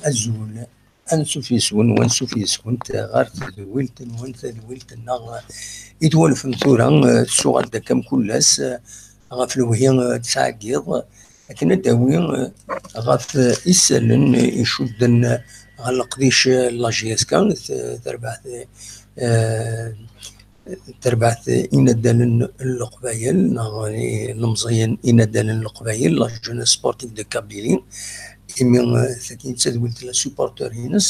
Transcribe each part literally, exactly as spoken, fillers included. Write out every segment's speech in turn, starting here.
Azul. Ansuf yes-wen, wansuf yes-went ɣer tedwilt-nwen, tadwilt-nneɣ i twalfem tura, eh, tsuɣal-d akka mkul ass, eh, ɣef lewhi, eh, tesɛa n yiḍ, akken ad d-tawi, eh, ɣef, eh, isallen, eh, icudden, eh, ɣer leqdic, eh, n la J S K, t-, terbaɛt, eh, terbaɛt inaddalen n Leqbayel, neɣ ilemẓiyen inaddalen n Leqbayel, la jeunesse sportive de Kabylie, imi, eh, tagi d tadwilt n la supporter-ines,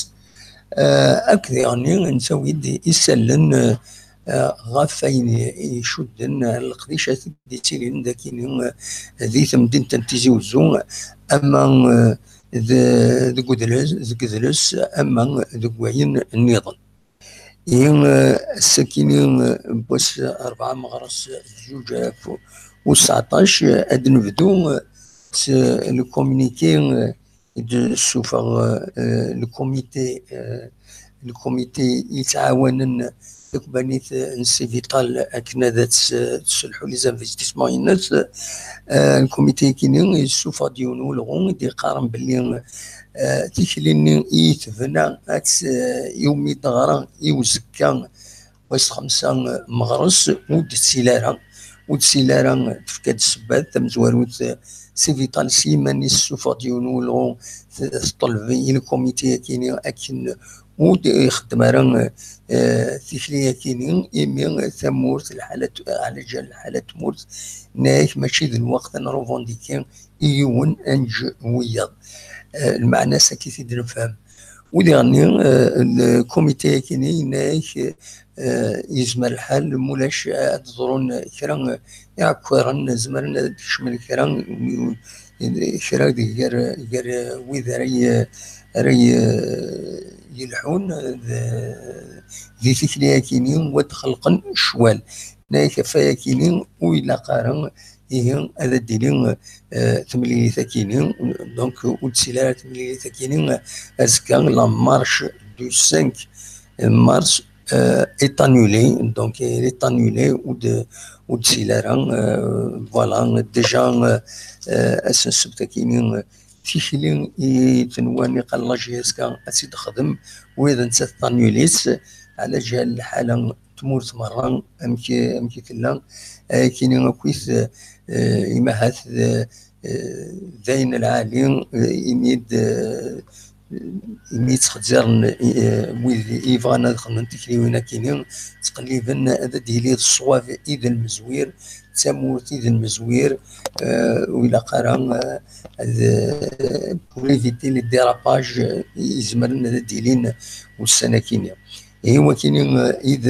eh, akked diɣenni nettawi-d isallen, eh, eh, ɣef wayen icudden, eh, leqdicat d-ittilin dagini, eh, di temdint n Tizi Wezzu, ama, eh, de-, deg udles, deg udles, ama deg wayen nniḍen. Ihi, eh, ass-akini, eh, n wass rebɛa meɣres zuǧ alaf u seɛṭac, eh, ad nebdu, eh, s le communiqué, eh, i d-ssuffeɣ, eh, le comité, eh, le comité yettɛawanen takbanit, eh, n Civital akken ad tt-, tesselḥu les investissements-ines. Eh, le comité-akini yessuffeɣ-d yiwen n ulɣu i d-yeqqaren belli, eh, tikli-nni i tebna ad tt-, eh, iwumi d-teɣra i uzekka wass xemsa meɣres, ur d-tessili ara, ur d-tessili ara, tefka-d ssebbat tamezwarut, eh, Civital s yiman-is tessuffeɣ-d yiwen n ulɣu, t-, teṭṭelb i lkumiti-akini akken ur d-ixeddem ara, eh, tikli-akini, imi tamurt, lḥala t-, ɛlaǧal lḥala n tmurt, nna-yak mačči d lweqt ad nruvundiki i yiwen ad neǧǧ wiyaḍ. Eh, lmeɛna-s akka i t-id-nefhem. U diɣenni, eh, lkumiti-akini yenna-yak, eh, yezmer lḥal, mulac ad d-ḍrun kra, eh, iɛekkiren, zemren ad d-kecmen kra, kra gar, gar wid ara y-, ara y-, yelḥun d, di tikli-akini, u ad d-xelqen ccwal. Yenna-yak ɣef wayakini ur ilaq ara ihi ad d-tili, eh, temlilit-akini, donc ur d-tessili ara temlilit-akini, eh, azekka, la marche du cinq mars, eh, est annulée, donc elle est annulée, ur d-, ur d-tessili ara, eh, voilà, déjà, eh, eh, ass n ssebt-akini, eh, tikli i tenwa niqal la J S K ad tt-id-texdem, wid nettat tannulit, ɛlaǧal lḥala tmurt merra, amek, amek i tella. Ayakini akkit, eh, imahat d, eh, d ayen lɛali, eh, imi d, eh, imi ttxezziren, eh, wid i yebɣan ad xedmen tikliwin-akini, ttqelliben ad d-yili d ṣṣwab i d lmezwir, d tamurt i d lmezwir, eh, ur ilaq ara, eh, ad, eh, pour éviter les dérapages, eh, izemren ad d-ilin ussan-akini. Ihi wakini, eh, i d,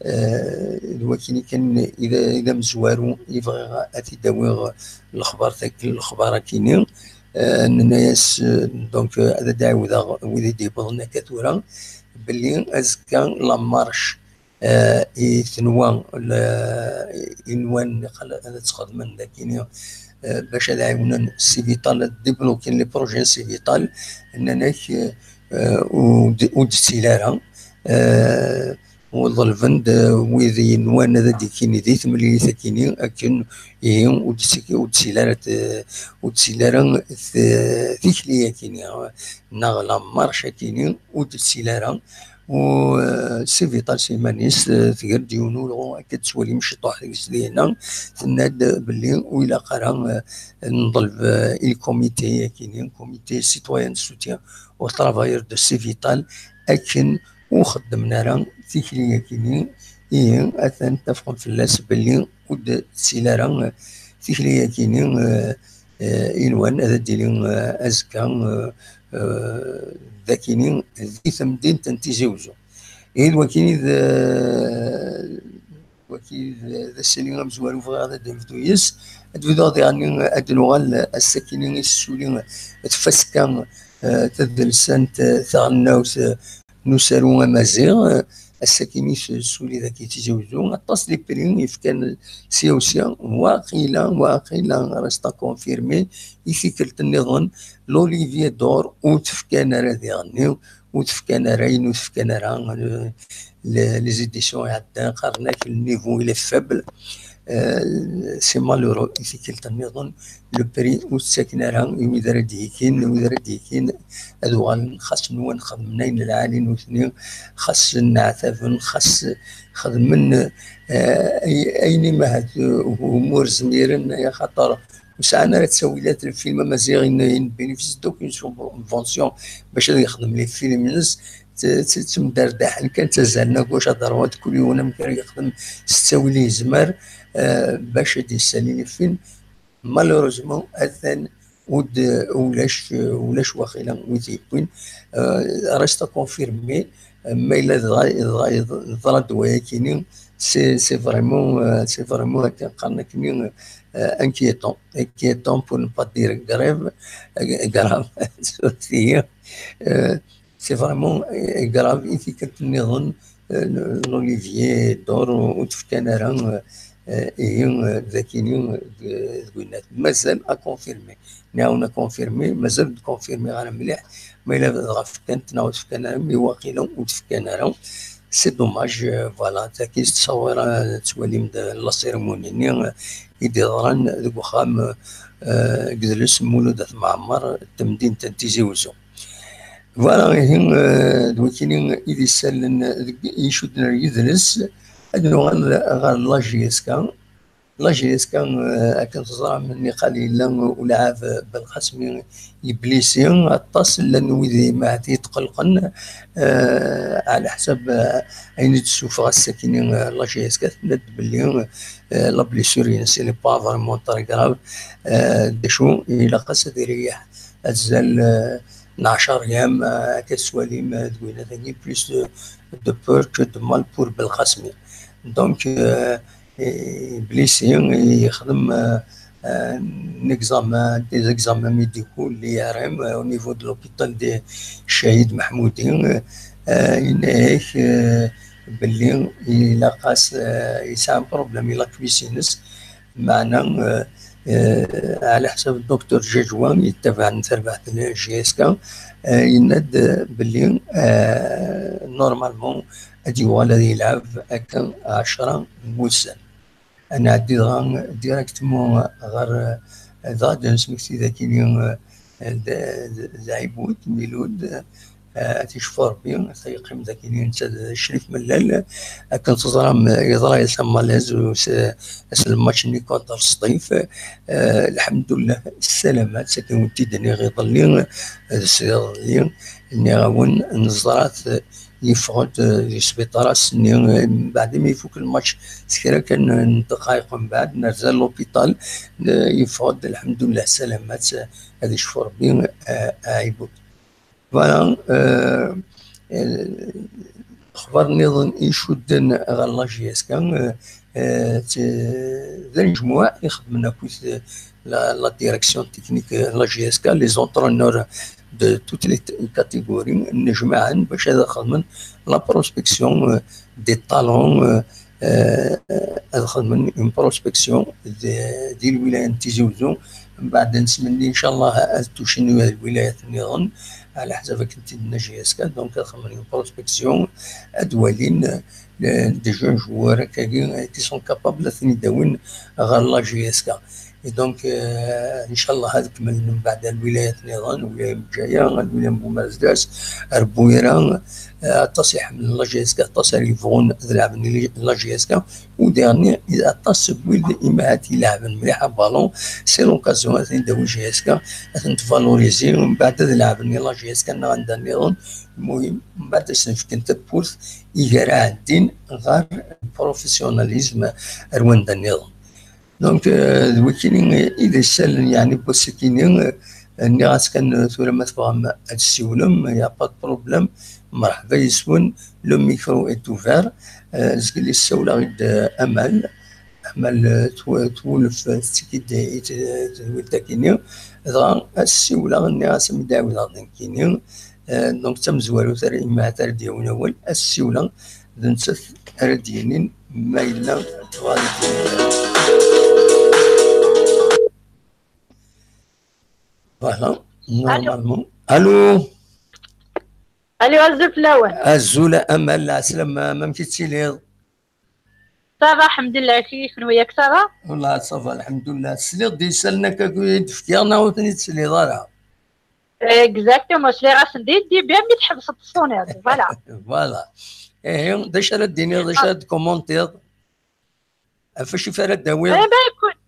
eh, d wakini kan i d, i d amezwaru i bɣiɣ ad t-id-awiɣ lexbar tak-, lexbar-akini. Eh, nenna-yas, eh, donc, eh, ad d-ɛiwdeɣ wid i d-yewwḍen akka tura, belli azekka la marche, eh, i tenwa, le-, i nwan ad tt-xedmen dakini, eh, bac ad ɛiwnen Civital, ad débloquer les projets Civital, nnan-ak, eh, ur d-, ur d-ttili ara, eh, u ḍelben-d, eh, wid yenwan ad d-ikkini di temlilit-akini, akken ihi ur d-ttili, ur d-ttili ara t-, ur d-ttili ara t-, tikli-akini, neɣ la marche-akini, ur d-ttili ara. U, eh, Civital s iman-is, eh, tger-d yiwen ulɣu, akka tettwalim ciṭuḥ deg-s dinna, tenna-d belli ur ilaq ara, eh, nḍelb, eh, i lkumiti-akini, comité citoyen de soutien aux travailleurs de Civital, akken ur xeddmen ara tikli-akini, ihi atan ttafqen fell-as belli ur d-tessili ara, eh, tikli-akini, eh, eh, inwan ad d-tili, eh, azekka, eh, eh, dakini di temdint n Tizi Wezzu. Ihi d wakini d, waki d, d asali amezwaru bɣiɣ ad d-nebdu yes. Ad bduɣ diɣenni ad d-nuɣal ass-akini i tessuli tfaska, eh, tadelsant, eh, taɣelnawt, eh, n usaru amaziɣ, eh, ass-akini tessuli dagi Tizi Wezzu. Aṭas les prix yefkan sya u sya, waqila, waqila, reste à confirmer, i tikkelt nniḍen, l'Olivier d'Or ur t-fkan ara diɣenni, ur t-fkan ara, ayen ur t-fkan ara, eh, les, les éditions iɛeddan qqaren-ak le niveau il est faible. Euh, c'est malheureux, i tikkelt nniḍen, le prix ur t-ttaken ara i wid ara d-yekin, wid ara d-yekin ad uɣalen xas nwan xedmen ayen lɛali nutni, xas nneɛtaben, xas xedmen, euh, ay-, ayen i ma ahat, euh, umi ur zmiren, ay axaṭer ur sɛan ara ttawilat. Lfilm amaziɣ in, in bénéficie d'aucune subvention bac ad yexdem les films-ines, t-, t-, ttemderdaḥen kan, ttazzalen à gauche, à droite, kul yiwen amek ara yexdem s ttawil i yezmer, euh, bac ad d-yessali les films. Malheureusement, atan ur d-, ulac, ulac waqila wi t-yewwin. Euh, reste à confirmer, euh, ma yella dɣa, dɣa yeḍra-d wayakini, c'est, c'est vraiment, euh, c'est vraiment, akken qqaren akkenni, euh, inquiétant, inquiétant pour ne pas dire grave, euh, grave. Euh, c'est vraiment, euh, grave. I tikkelt nniḍen, euh, l'Olivier d'Or ur, ur t-fkan ara, euh, euh, ihi, euh, d akini, euh, d, d winnat. Mazal à confirmer. Nniɣ-awen à confirmer, mazal ur d-confirmiɣ ara mliḥ. Ma yella dɣa fkan-t neɣ ur t-fkan ara, mi waqila ur t-fkan ara. C'est dommage, euh, voilà, tagi tettṣawir, euh, tettwalim-d la cérémonie-nni, euh, i d-yeḍran deg uxxam, euh, deg idles Mulud At Mɛemmer, temdint n Tizi Uzzu. Voilà, ihi, euh, d wakini i d isalen deg, i icudden ar yidles. Ad nuɣal ɣer la J S K. La J S K, euh, akken teẓram, nniqal yella ulɛab Belqasmi yeblisi aṭas, llan wid i ma ahat yetqelqen, euh, ɛla ḥsab, euh, ayen i d-tessufeɣ ass-akini, euh, la J S K, tenna-d belli, euh, la blessure-ines, elle est pas vraiment très grave, euh, d acu, ilaq-as ad ireyyeḥ azal, euh, n ɛecṛ yyam, euh, akka tettwalim, euh, deg winat-agi, plus de, de peur que de mal pour Belqasmi. Donc, euh, et blessé, yexdem, euh, euh, un examen, des examens médicaux, l'I R M, euh, au niveau de l'hôpital de Chahid Mahmoudi, euh, euh, yenna-ak, euh, belli ilaq-as, euh, yesɛa un problème i la cuisse-ines, meɛna, euh, euh, ɛla ḥsab docteur Jajwa yettabaɛen tarbaɛt n J S K, euh, yenna-d, euh, belli, euh, normalement ad yuɣal ad yelɛeb akka ɛecṛa n wussan. Ad nɛeddi dɣa directement ɣer, dɣa ad d-nesmekti d akini, eh, d, d, d Ɛibud, Milud, eh, ad t-icfu Rebbi, ad yeqqim d akini netta d Crif Mellal. Akken teẓram, eh, yeḍra-yas un malaise s, s lmatch-nni contre Sṭif. Eh, lḥemdullah, ssalamat, akken wen-t-id-nniɣ iḍelli, eh, d sdiḍelli, nniɣ-awen, neẓra-t, yeffeɣ-d, eh, di sbiṭar ass-nni, eh, mbeɛd imi ifuk lmatch s kra kan n ddqayeq mbeɛd, nerza l'hôpital, eh, yeffeɣ-d, lḥemdullah, ssalamat, eh, ad icfu Rebbi, eh, Ɛibud. Voilà, eh, eh, lexbar nniḍen icudden ɣer la J S K, eh, eh, d, d anejmuɛ ixedmen akkit, eh, la, la direction technique, eh, la J S K, les entraîneurs de toutes les t-, catégories, nnejmaɛen bac ad xedmen la prospection, eh, des talents, eh, eh, ad xedmen une prospection de, di lwilaya n Tizi Uzzu, mbeɛd ad nesmenni, inchallah, ad tucin lwilayat nniḍen, ɛla ḥsab akken t-id-tenna J S K, donc ad xedmen une prospection, ad walin, eh, des jeunes joueurs akkagi, eh, qui sont capables ad ten-id-awin ɣer la J S K. Et donc, euh, inchallah, ad kemmlen mbeɛd ar lwilayat nniḍen, lwilaya n Bgaya, lwilaya n Bumerdas, ar Bwira, eh, aṭas i ḥemmlen la J S K, aṭas ara yebɣun ad lɛeben i la J S K, u diɣenni aṭas n wid i ma ahat ileɛben mliḥ abalun, c'est l'occasion ad ten-id-tawi J S K, ad ten-tvalorizi, mbeɛd ad lɛeben i la J S K neɣ anda nniḍen, lmuhim, mbeɛd ad sen-fken tawwurt i gar aɛeddin ɣer professionnalisme ar wanda nniḍen. Donc, euh, d wikini i d isalen, yeɛni, n wass-akini, euh, nniɣ-as kan, euh, tura ma tebɣam ad tessiwlem, y a pas de problème, mreḥba yes-wen, le micro est ouvert. Euh, zgel issawleɣ-d, euh, Amal. Amal, euh, tw-, twulef, euh, tettekki-d i t-, tedwilt-akini. Dɣa ad ssiwleɣ, nniɣ-as ad m-d-ɛawdeɣ d nekkini. Euh, donc, d tamezwarut ara, i ma ahat ara d-yawin awal, ad ssiwleɣ d nettat ara d-yinin ma yella tebɣa ad d-yini. Voilà, normalement. Allô. Allô, azul fell-awen. Azul a Amal, lɛeslama, amek i tettiliḍ? Ça va, ḥemdullah, i kenwi, yak ça va? Wallah, ça va, lḥemdullah. Tesliḍ-d i yisallen akka i d-fkiɣ, neɣ ur ten-id-tesliḍ ara? Exactement, sliɣ-asen di début, mi tḥebseḍ tesuniḍ, voilà. Voilà. Ihi, d acu ara d-tiniḍ, d acu ara d-commentiḍ? Ɣef wacu ara d-tawiḍ? Eh ben, écoute,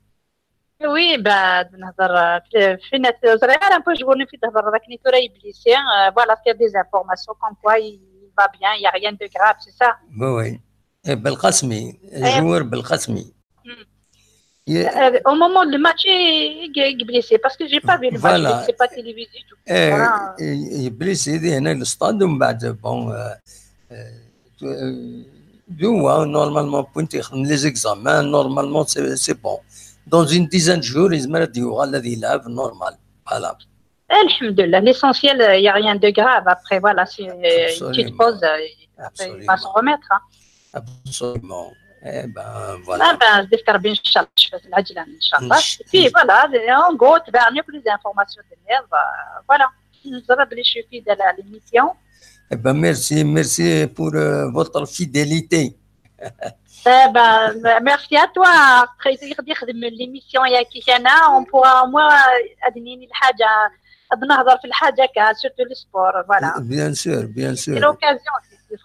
oui, ben, nehḍer, euh, fi, fi net, ẓriɣ ara un peu, je voulais fi d-hedreḍ akken i tura yeblisi, euh, voilà, c'est des informations comme quoi il va bien, il y a rien de grave, c'est ça? Oui, oui. Eh, Belqasmi, eh, joueur Belqasmi. Hmm. Euh, au moment du match, il est blessé, parce que j'ai pas vu le match, voilà. C'est pas télévisé, du coup, eh, voilà. Yeblisi di hna le stade, ومن بعد, bon, euh, euh, euh, normalement, point, يخدم les examens, normalement, c'est, c'est bon. Dans une dizaine de jours, il va normal. Voilà. Alhamdulillah, l'essentiel, il n'y a rien de grave. Après, voilà, si, euh, une petite pause, euh, après, il va se remettre, hein. Absolument. Eh ben, voilà. Ah ben, je vais faire bien, Inch'Allah, je fais la Djilane, Inch'Allah. Et puis, voilà, en gros, tu vas avoir plus d'informations de nerfs, euh, voilà. Nous avons les chefs de la, l'émission. Eh ben, merci, merci pour, euh, votre fidélité. Eh ben, merci à toi. Après, l'émission, il y a qui, on pourra au moins, euh, adnini الحاجة, نهضر في الحاجة كا، surtout le sport, voilà. Bien sûr, bien sûr. C'est l'occasion,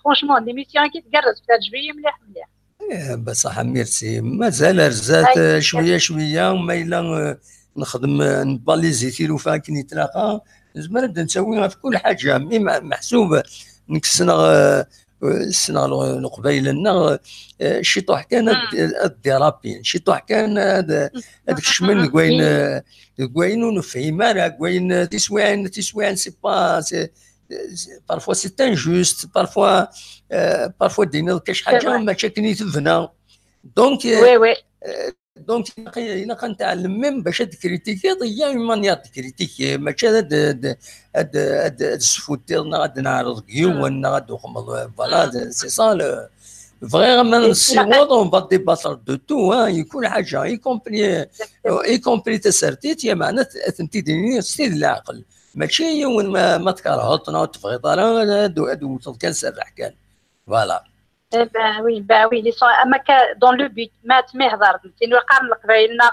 franchement, l'émission qui تقرص, تجبي مليح مليح. Eh, بصح merci. مازال رزات، آه، شوية شوية، وما إلا، آه، نخدم، آه، نباليزي tilufa akken i tlaqa. نزمر نبدا نسوي في كل حاجة، mais محسوب نكسنا، آه، سنة لقبيل النغ، آه، شي طوح كان الديرابين، شي طوح كان هذا، هذاك الشمن دكوين، آه، دكوين ونفهم، راه كوين تسويعين، تسويعين، c'est pas, c'est, c'est, parfois c'est injuste, parfois, euh, parfois دينا كاش حاجة ما تشكني تبنى. Donc, euh, oui, oui. Euh, Donc, إلا كان تعلم même باش تكريتيكي، il y a une manière de critiquer، ماشي هذا د-، د-، هذا، هذا، هذا السفوتير، نغ هذا نعرض كيون، نغ هذا وخمض، voilà، c'est ça le vrai. ما نسيوض، on va débattre de tout, hein, كل حاجة، y compris, y compris تسرتيت، يا معنى ت-، تنتي ديني ستيد العقل. ماشي يوم ما، ما تكرهط، نغ تبغيض، راه هذا، هذا وصل كان سرح كان. Voilà. Eh ben oui, ben oui, les sons, أما كا dans le but, ما تمهضر، نتي نقارن القبايل، نا،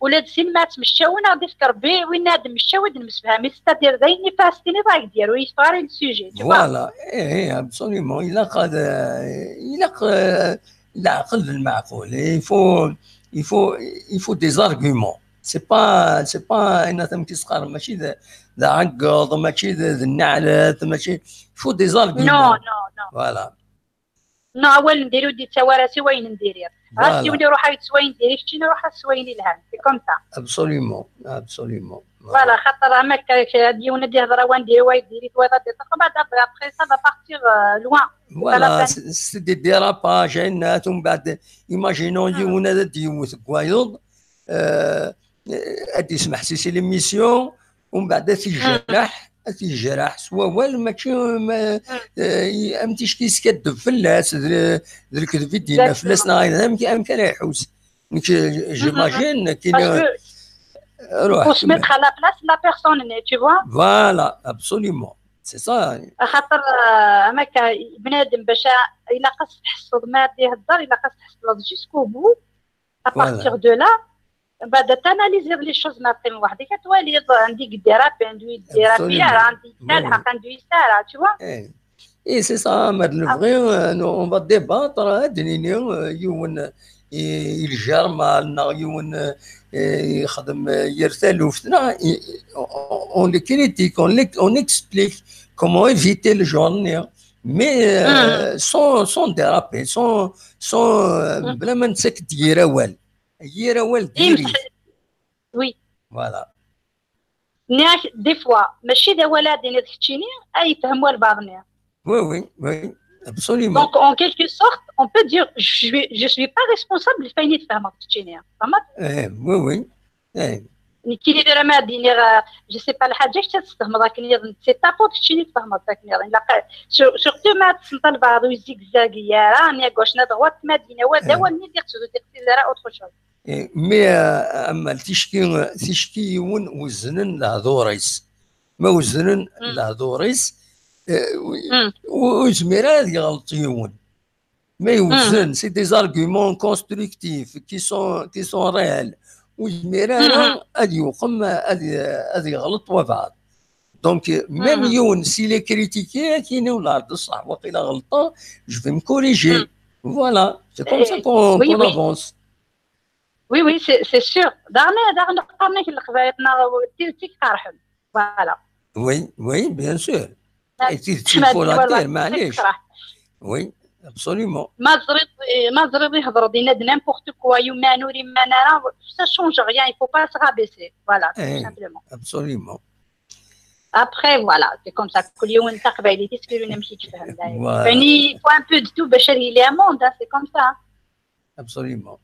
ولاد سين ما تمشاو، نا ديك ربي، وين هاد مشاو، هاد المسفهمي، c'est-à-dire داين يفاستيني راك دير، ويفاري le sujet, tu vois. Voilà, eh, eh, absolument, il a, il a, العقل المعقول, il faut, il faut, il faut des arguments. C'est pas, c'est pas, أنا تم كيسقر, ماشي ذا، ذا عقل, ماشي ذا، ذا النعلات, ماشي, il faut des arguments. Non, non, non. Voilà. Non, awal n diri ur d-yettawi ara si wayen n diri. Ɣas yiwen iruḥ-ak s wayen n diri, keččini ruḥ-as s wayen ilhan. C'est comme ça. Absolument, absolument. Voilà, xaṭer am akka, ad yiwen ad yehder awan diri, wa diri, wa ad iṭṭeq, après ça va partir, euh, loin. Voilà, c'est des dérapages, ayen, umbeɛd, imaginons yiwen ad d-yewwet deg wayeḍ, euh, ad yesmeḥsis i l'émission, umbeɛd ad t-yejreḥ, ad t-yejreḥ s wawal, mačči ma, eh, am ticki yeskaddeb fell-as, d, d lekdeb i d-yenna fell-as, neɣ ayen, amek, amek ara iḥus? Nekk, j'imagine, nekk, ruḥ. Faut se mettre à la place de la personne, tu vois? Voilà, absolument. C'est ça. Axaṭer, euh, am akka, bnadem bac a-, ilaq ad s-tḥesseḍ ma ad ihedder, ilaq ad s-tḥesseḍ jusqu'au bout. À partir de là, بعد تاناليزي les choses, ما تقيم وحدك, توالي عندي قديرة, عندي قديرة, عندي يسال حق, عندي يسال, tu vois. Eh, c'est ça, ما نبغي, euh, on va débattre, ad nini, euh, yiwen, euh, يجرمل, neɣ yiwen, euh, يخدم, euh, ير taluft, neɣ, on, on le critique, on l'ex-, on explique comment éviter le genre, mais, euh, sans, sans déraper, sans, sans, euh, بلا ما نتسكت yir awal. Yir awal diri. Oui. Voilà. Nniɣ-ak, des fois, mačči d awal ad d-tiniḍ keččini, ay yefhem walbeɛḍ-nni. Oui, oui, oui, absolument. Donc, en quelque sorte, on peut dire, je suis, je suis pas responsable ɣef wayen i tfehmeḍ keččini. Tfehmeḍ? Eh, oui, oui. Eh. Nekkini tura ma ad d-iniɣ, euh, je sais pas, lḥaǧa kečč ad tfehmeḍ akken nniḍen, c'est ta faute keččini tfehmeḍ akken nniḍen. Ilaq, sur-, surtout ma ad tessneḍ albeɛḍ ur yezigzagi ara, ni à gauche ni à droite, ma ad d-yini awal d awal-nni, diɣ ur d-iqsiz ara autre chose. Eh, mais, euh, ama ticki, ticki yiwen weznen lehdur-is. Ma weznen lehdur-is, eh, ur, ur yezmir ara ad yeɣleḍ yiwen. Mais c'est des arguments constructifs qui sont, qui sont réels. Ur yezmir ara ad yuqem, ad, ad yeɣleḍ wabɛaḍ. Donc, même yiwen, s'il est critiqué, ad yini, wala d ṣṣeḥ, waqila ɣelṭeɣ, je vais me corriger. Voilà, c'est comme ça qu'on avance. Oui, oui, c'est sûr. Daɣen, daɣen qqaren-ak leqbayel neɣ d tidet i k-qerḥen. Voilà. Oui, oui, bien sûr. Et tidet il faut la dire, maɛlic. Oui, absolument. Ma teẓriḍ, ma teẓriḍ ihḍer-d, yenna-d n'importe quoi, yuman ur iman ara, ça change rien, il faut pas se rabaisser. Voilà, tout simplement. Absolument. Après, voilà, c'est comme ça. كل يوم تقبايليتيس كيلو نمشي تفهم دايما. يعني, il faut un peu de tout باش يلي un monde, c'est comme ça. Absolument.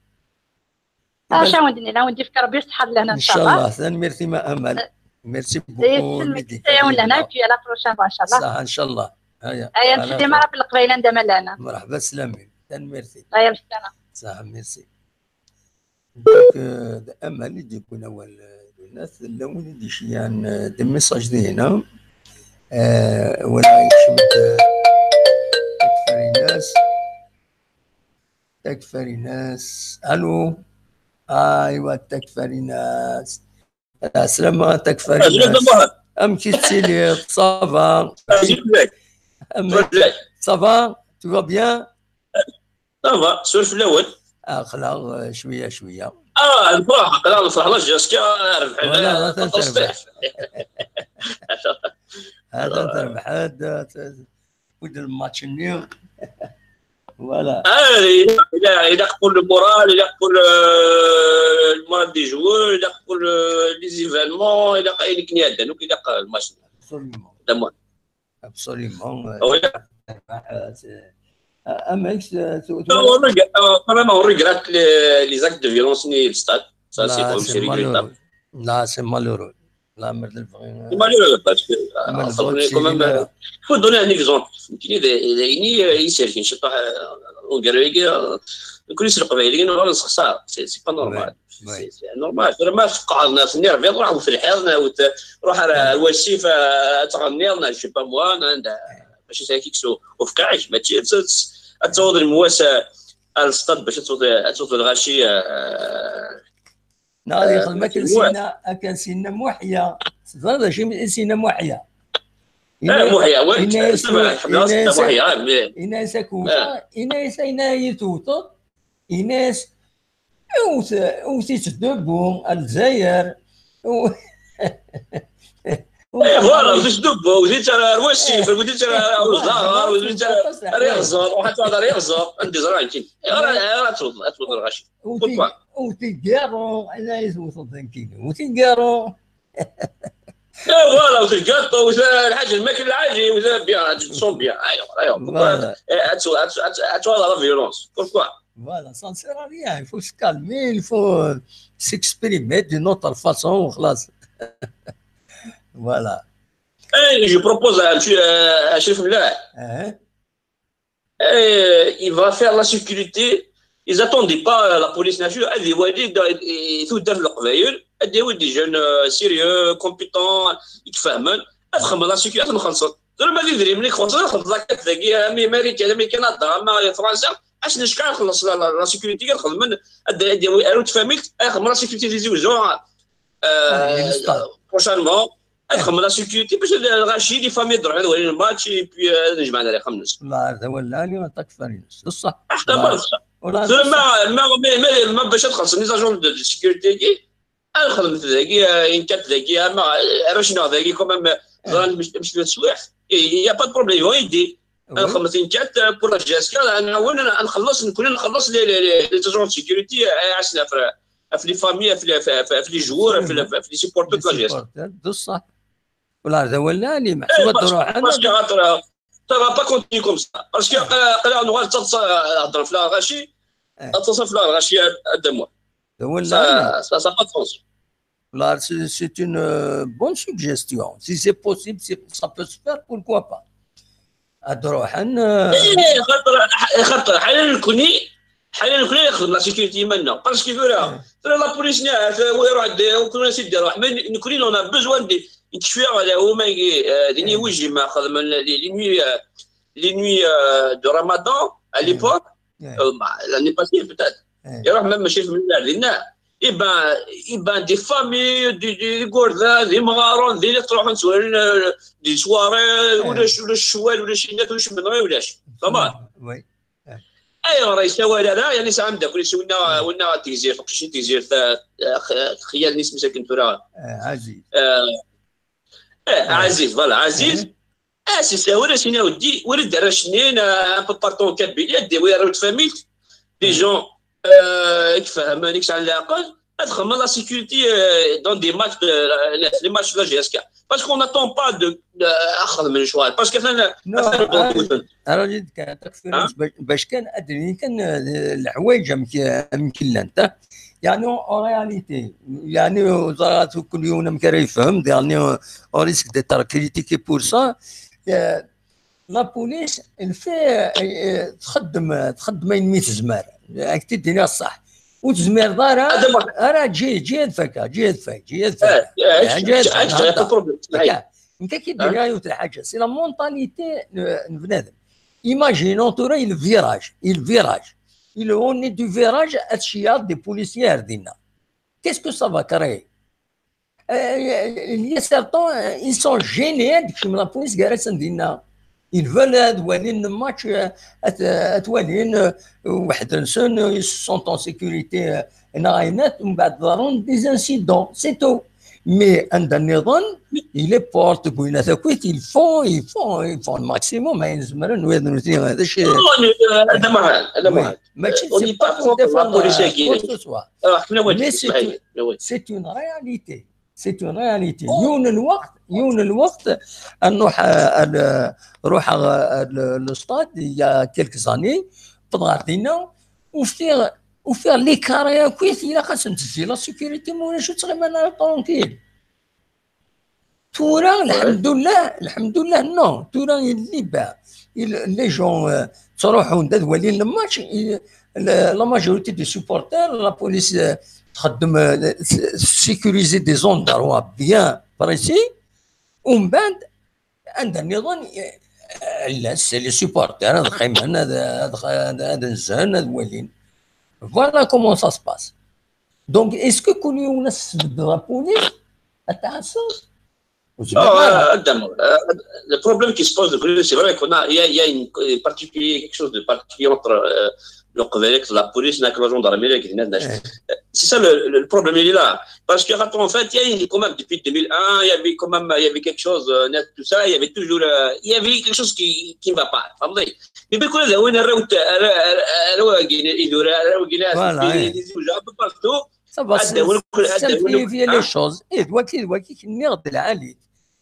اش ودني لا ودي فكر ربي يصحاب لنا ان شاء الله. ثاني ميرسي ما امل. Merci beaucoup. لنا في la prochaine fois ان شاء الله. صح ان شاء الله. هيا هيا نسلم راه في القبيله عندما لنا. مرحبا سلامين. ثاني ميرسي. هيا بالسلامه. صح ميرسي. Donc, euh, amal i d-yewwin awal, euh, d unat, llan wid i d-iceyyan, euh, des messages dihina. Euh, wala yekcem-d, euh, takfarinas. Takfarinas. Allô? Aywa, takfarinas. Aslama, takfarinas. Amek i tettiliḍ? Ça va? Ça va? Tu vas bien? Ça va, surf fell-awen. Aql-aɣ, euh, cwiya cwiya. Ah, nefreḥ, aql-aɣ nefreḥ la jusqu'à rrbeḥ. Voilà, atan terbeḥ. Atan terbeḥ, wi d lmatch-nni. Voilà. Ah, ilaq, ilaq, ilaq pour le moral, ilaq pour le, le moral des joueurs, ilaq pour le, les événements, ilaq ayen akken iɛeddan, donc ilaq lmatch. Absolument. D'amour. Absolument. Oui. Amek, quand même, on regrette les, les actes de violence ni le stade. Ça, c'est quand même regrettable. Là, c'est malheureux. Là, c'est malheureux. C'est malheureux parce que euh, quand même, euh, il faut donner un exemple. C'est pas normal. C'est normal. Vraiment, تقعد ناس نيرفي، روح في الحيط، روح على الوسيف، تغني، je sais pas moi, ماشي ساكيك سو وفقعك، ماشي تصور المواس على السطاد باش تصوت الغاشي. ناضي يخدم كان سينا، كان سينا محيا. تفضل شي سينا محيا. اه محيا، وين؟ إناس أكوفا، إناس إنا يتوتر، إناس أوتيت دبو الجزائر. ايه فوالا، وزيد دبو، وزيد راه الوسيف، وزيد راه الزهر، وزيد راه ريغزر، وحتى هذا ريغزر، عندي زراعي كي راه توض، توض الغاشي. وتيقارو، انا يسوي صوت كيلو وتيقارو. ايه فوالا، وتيقارو، الحاجه الماكله العاجي، ولا بيان، تصوم بيان، ايوا ايوا. هاتوا هاتوا هاتوا la violence. Pourquoi? Voilà, ça ne sert à rien. Il faut se calmer, il faut s'exprimer d'une autre façon, خلاص. Voilà. Eh, je propose à, à Chérif Mlaih. Eh, il va faire la sécurité. Ils attendaient pas la police nationale. Ad iwali tudert n Leqbayel, ad yawi des jeunes sérieux, compétents, i ifehmen. Ad xedmen la sécurité, ad nxellṣen. Tura ma d idrimen i ixellṣen, ad xedmen la carte dagi, ama Marikan, ama Kanada, ama Fransa. Ass n ccqa ad xelleṣ la sécurité, ad xedmen, ad yawi arut tfamilt, ad xedmen la sécurité des eaux. Prochainement. Ad xedmen la sécurité باش الغاشي les familles ad ruḥen ad walin le match et puis ad nejmeɛ rrixem-nsen. Voilà, d awal lɛali, aṭak farines. D ṣṣeḥ. Ḥqa ma d ṣṣeḥ. Ma ma ma ma bac ad xellṣen les agents de sécurité-agi, ad xedmen dagi, une carte dagi, ama arrac-nneɣ dagi quand même ẓran meclet teswiɛt. Il y a pas de problème, ils vont aider. Ad nxedmet une carte pour la J S K, ad nɛawen, ad nxelleṣ, nekkni ad nxelleṣ les agents de sécurité, ɛassen ɣef les familles, ɣef les joueurs, ɣef les supporters de la J S K. D ṣṣeḥ. Wala d awal lɛali, meḥsub ad ruḥen. Parce que ça va pas continuer comme ça. Parce que aql-aɣ nuɣal d taḍsa ad hedren f Lɣaci, ad taḍsa f Lɣaci a Dda Muḥ. Ça, ça, ça n'a pas de sens. Là, c'est une bonne suggestion. Si c'est possible, ça peut se faire, pourquoi pas? Ad ruḥen. Xaṭer, xaṭer ḥala nekkni, ḥala nekkni ad nexdem la sécurité iman-nneɣ. Parce que tura, tura la police-nni ahat, wa iruḥ-d, wa kunna s-id-iruḥ. Mais nekkni, on a besoin de, n ccwiya, huma-agi, d iniwijima xedmen les nuits, les nuits de Ramadan, à l'époque. Euh, bah, l'année passée, peut-être. Iruḥ même chez Mlal dinna. Eh ben, eh ben, des familles, des, des, des gordas, des marrons, des lettres, des soirées, ulac, ulac ccwal, ulac inat, ulac menɣi, ulac. Fahmeḍ? Oui. Ayɣer yessawal ara? Yeɛni sɛan ameddakel-is winna, winna Tegzirt, uqcic n Tegzirt, xiyal n isem-is akken tura. Ɛziz. Eh, Ɛziz, voilà, Ɛziz. Ah, c'est ça, ur as-ini a weddi, ur d arrac-nni, un peu partout en Kabylie, ad d-yawi arraw n tfamilt, des gens, euh, i ifehmen, i yesɛan leɛqel, ad xedmen la sécurité, euh, dans des matchs de, les matchs de la G S K. Parce qu'on n'attend pas de, de, à xedmen lecɣal. Parce que atan, non, atan, ara d-iniɣ kan takfirin bac kan ad d-inin kan, euh, leḥwayeǧ amek, amek llant, ah. Yeɛni, en réalité, yeɛni, ẓriɣ kul yiwen amek ara yefhem, yeɛni, on risque d'être critiqué pour ça. Euh, la police, elle fait, euh, euh, txeddem, txeddem ayen mi tezmer. Ad k-t-id-iniɣ ṣṣeḥ. Ur tezmireḍ ara, ara, ǧi, ǧi ad fakkeɣ, ǧi ad fakkeɣ, ǧi ad fakkeɣ. Ǧi ad fakkeɣ. Nekk ad k-id-iniɣ yiwet lḥaǧa. C'est la mentalité n, n bnadem. Imaginons tura, il virage, il virage. Il, on est du virage, ad tceyyeɛ des policiers ar dinna. Qu'est-ce que ça va créer? Euh, il y a certains, euh, ils sont gênés, ad kecmen la police, gar-asen dinna. Ils veulent ad walin le match, euh, ad, ad walin, euh, weḥd-nsen, euh, ils se sentent en sécurité, euh, neɣ ayen, umbeɛd ḍerrun des incidents, c'est tout. Mais anda nniḍen, il est porte, ils font, ils font, ils font le maximum, ayen zemren, wid nutni, d acu. Non, euh, Adaman, Adaman. Oui. Mačči, on n'est pas contre la police, quoi que ce soit. Mais c'est une, c'est une réalité. C'est une réalité. Yiwen n lweqt, yiwen n lweqt, ad nruḥ, euh, ad, euh, ruḥeɣ, euh, le, le stade, il y a quelques années, wwḍeɣ ɣer dinna, ufiɣ, ufiɣ les carrés akk, ilaq ad sen-tezzi la sécurité, ma ulac ur ttɣiman ara tranquille. Tura, lḥemdullah, lḥemdullah, non. Tura, il est libre. Il, les gens, euh, ttruḥun-d ad walin le match, il, la, la majorité des supporters, la police, euh, txeddem, euh, sécuriser des endroits bien précis. Umbeɛd, anda nniḍen, euh, llan, c'est les supporters, ad qqimen, ad, ad, ad, ad nzen, ad walin. Voilà comment ça se passe. Donc, est-ce que kul yiwen ad s-tesbeddeḍ la police, ad tɛasseḍ? Oh, euh, Adam, euh, le problème qui se pose, c'est vrai qu'on a, il y a, il y a une, une particulier, quelque chose de particulier entre, euh, le Québec, la police, la gendarmerie, et cetera. C'est ça le, le, le problème, il est là. Parce que, en fait, il y a une, quand même, depuis deux mille un, il y avait quand même, il y avait quelque chose, euh, net, tout ça, il y avait toujours, euh, il y avait quelque chose qui, qui ne va pas. Attendez. Mais bien, quand on a un peu partout, ça va simplifier les choses. Et voilà, voilà,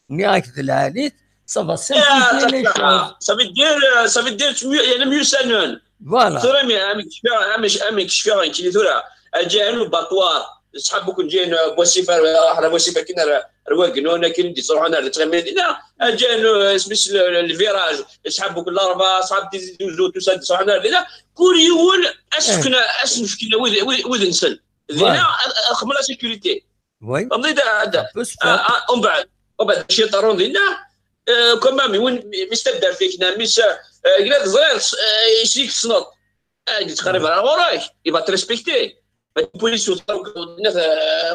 nniɣ-ak d lɛali. Ça va simplifier les choses. Ça veut dire, euh, ça veut dire, il y a mieux ça, non ? Voilà. Tura, mais, amek cfiɣ, amek, amek cfiɣ, nekkini tura. Ǧǧan ubaṭwar, ṣḥab akk n ǧǧan, euh, Bwasifar, euh, ṛuḥen ar Bwasifar, akken ar, ar Wagnu, akken d-ittruḥun ar Tɣimit dinna. Ǧǧan, euh, isem-is le, le, le virage, ṣḥab akk n Laṛba, ṣḥab Tizi d Uzzu, tout ça, d-ittruḥun ar dinna. Kul yiwen, ad s-fken, ad s-nefken wid, wid, wid-nsen. Dinna, ad, ad xedmen la sécurité. Oui. Umbeɛd, umbeɛd, acu yeḍrun dinna, euh, quand même, yiwen, mi s taddart-ik, neɣ mi s, euh, gla teẓriḍ, euh, isik tessneḍ. Ah, yettqerrib ɣer ɣur-k, il va te respecter. Ma d police, euh,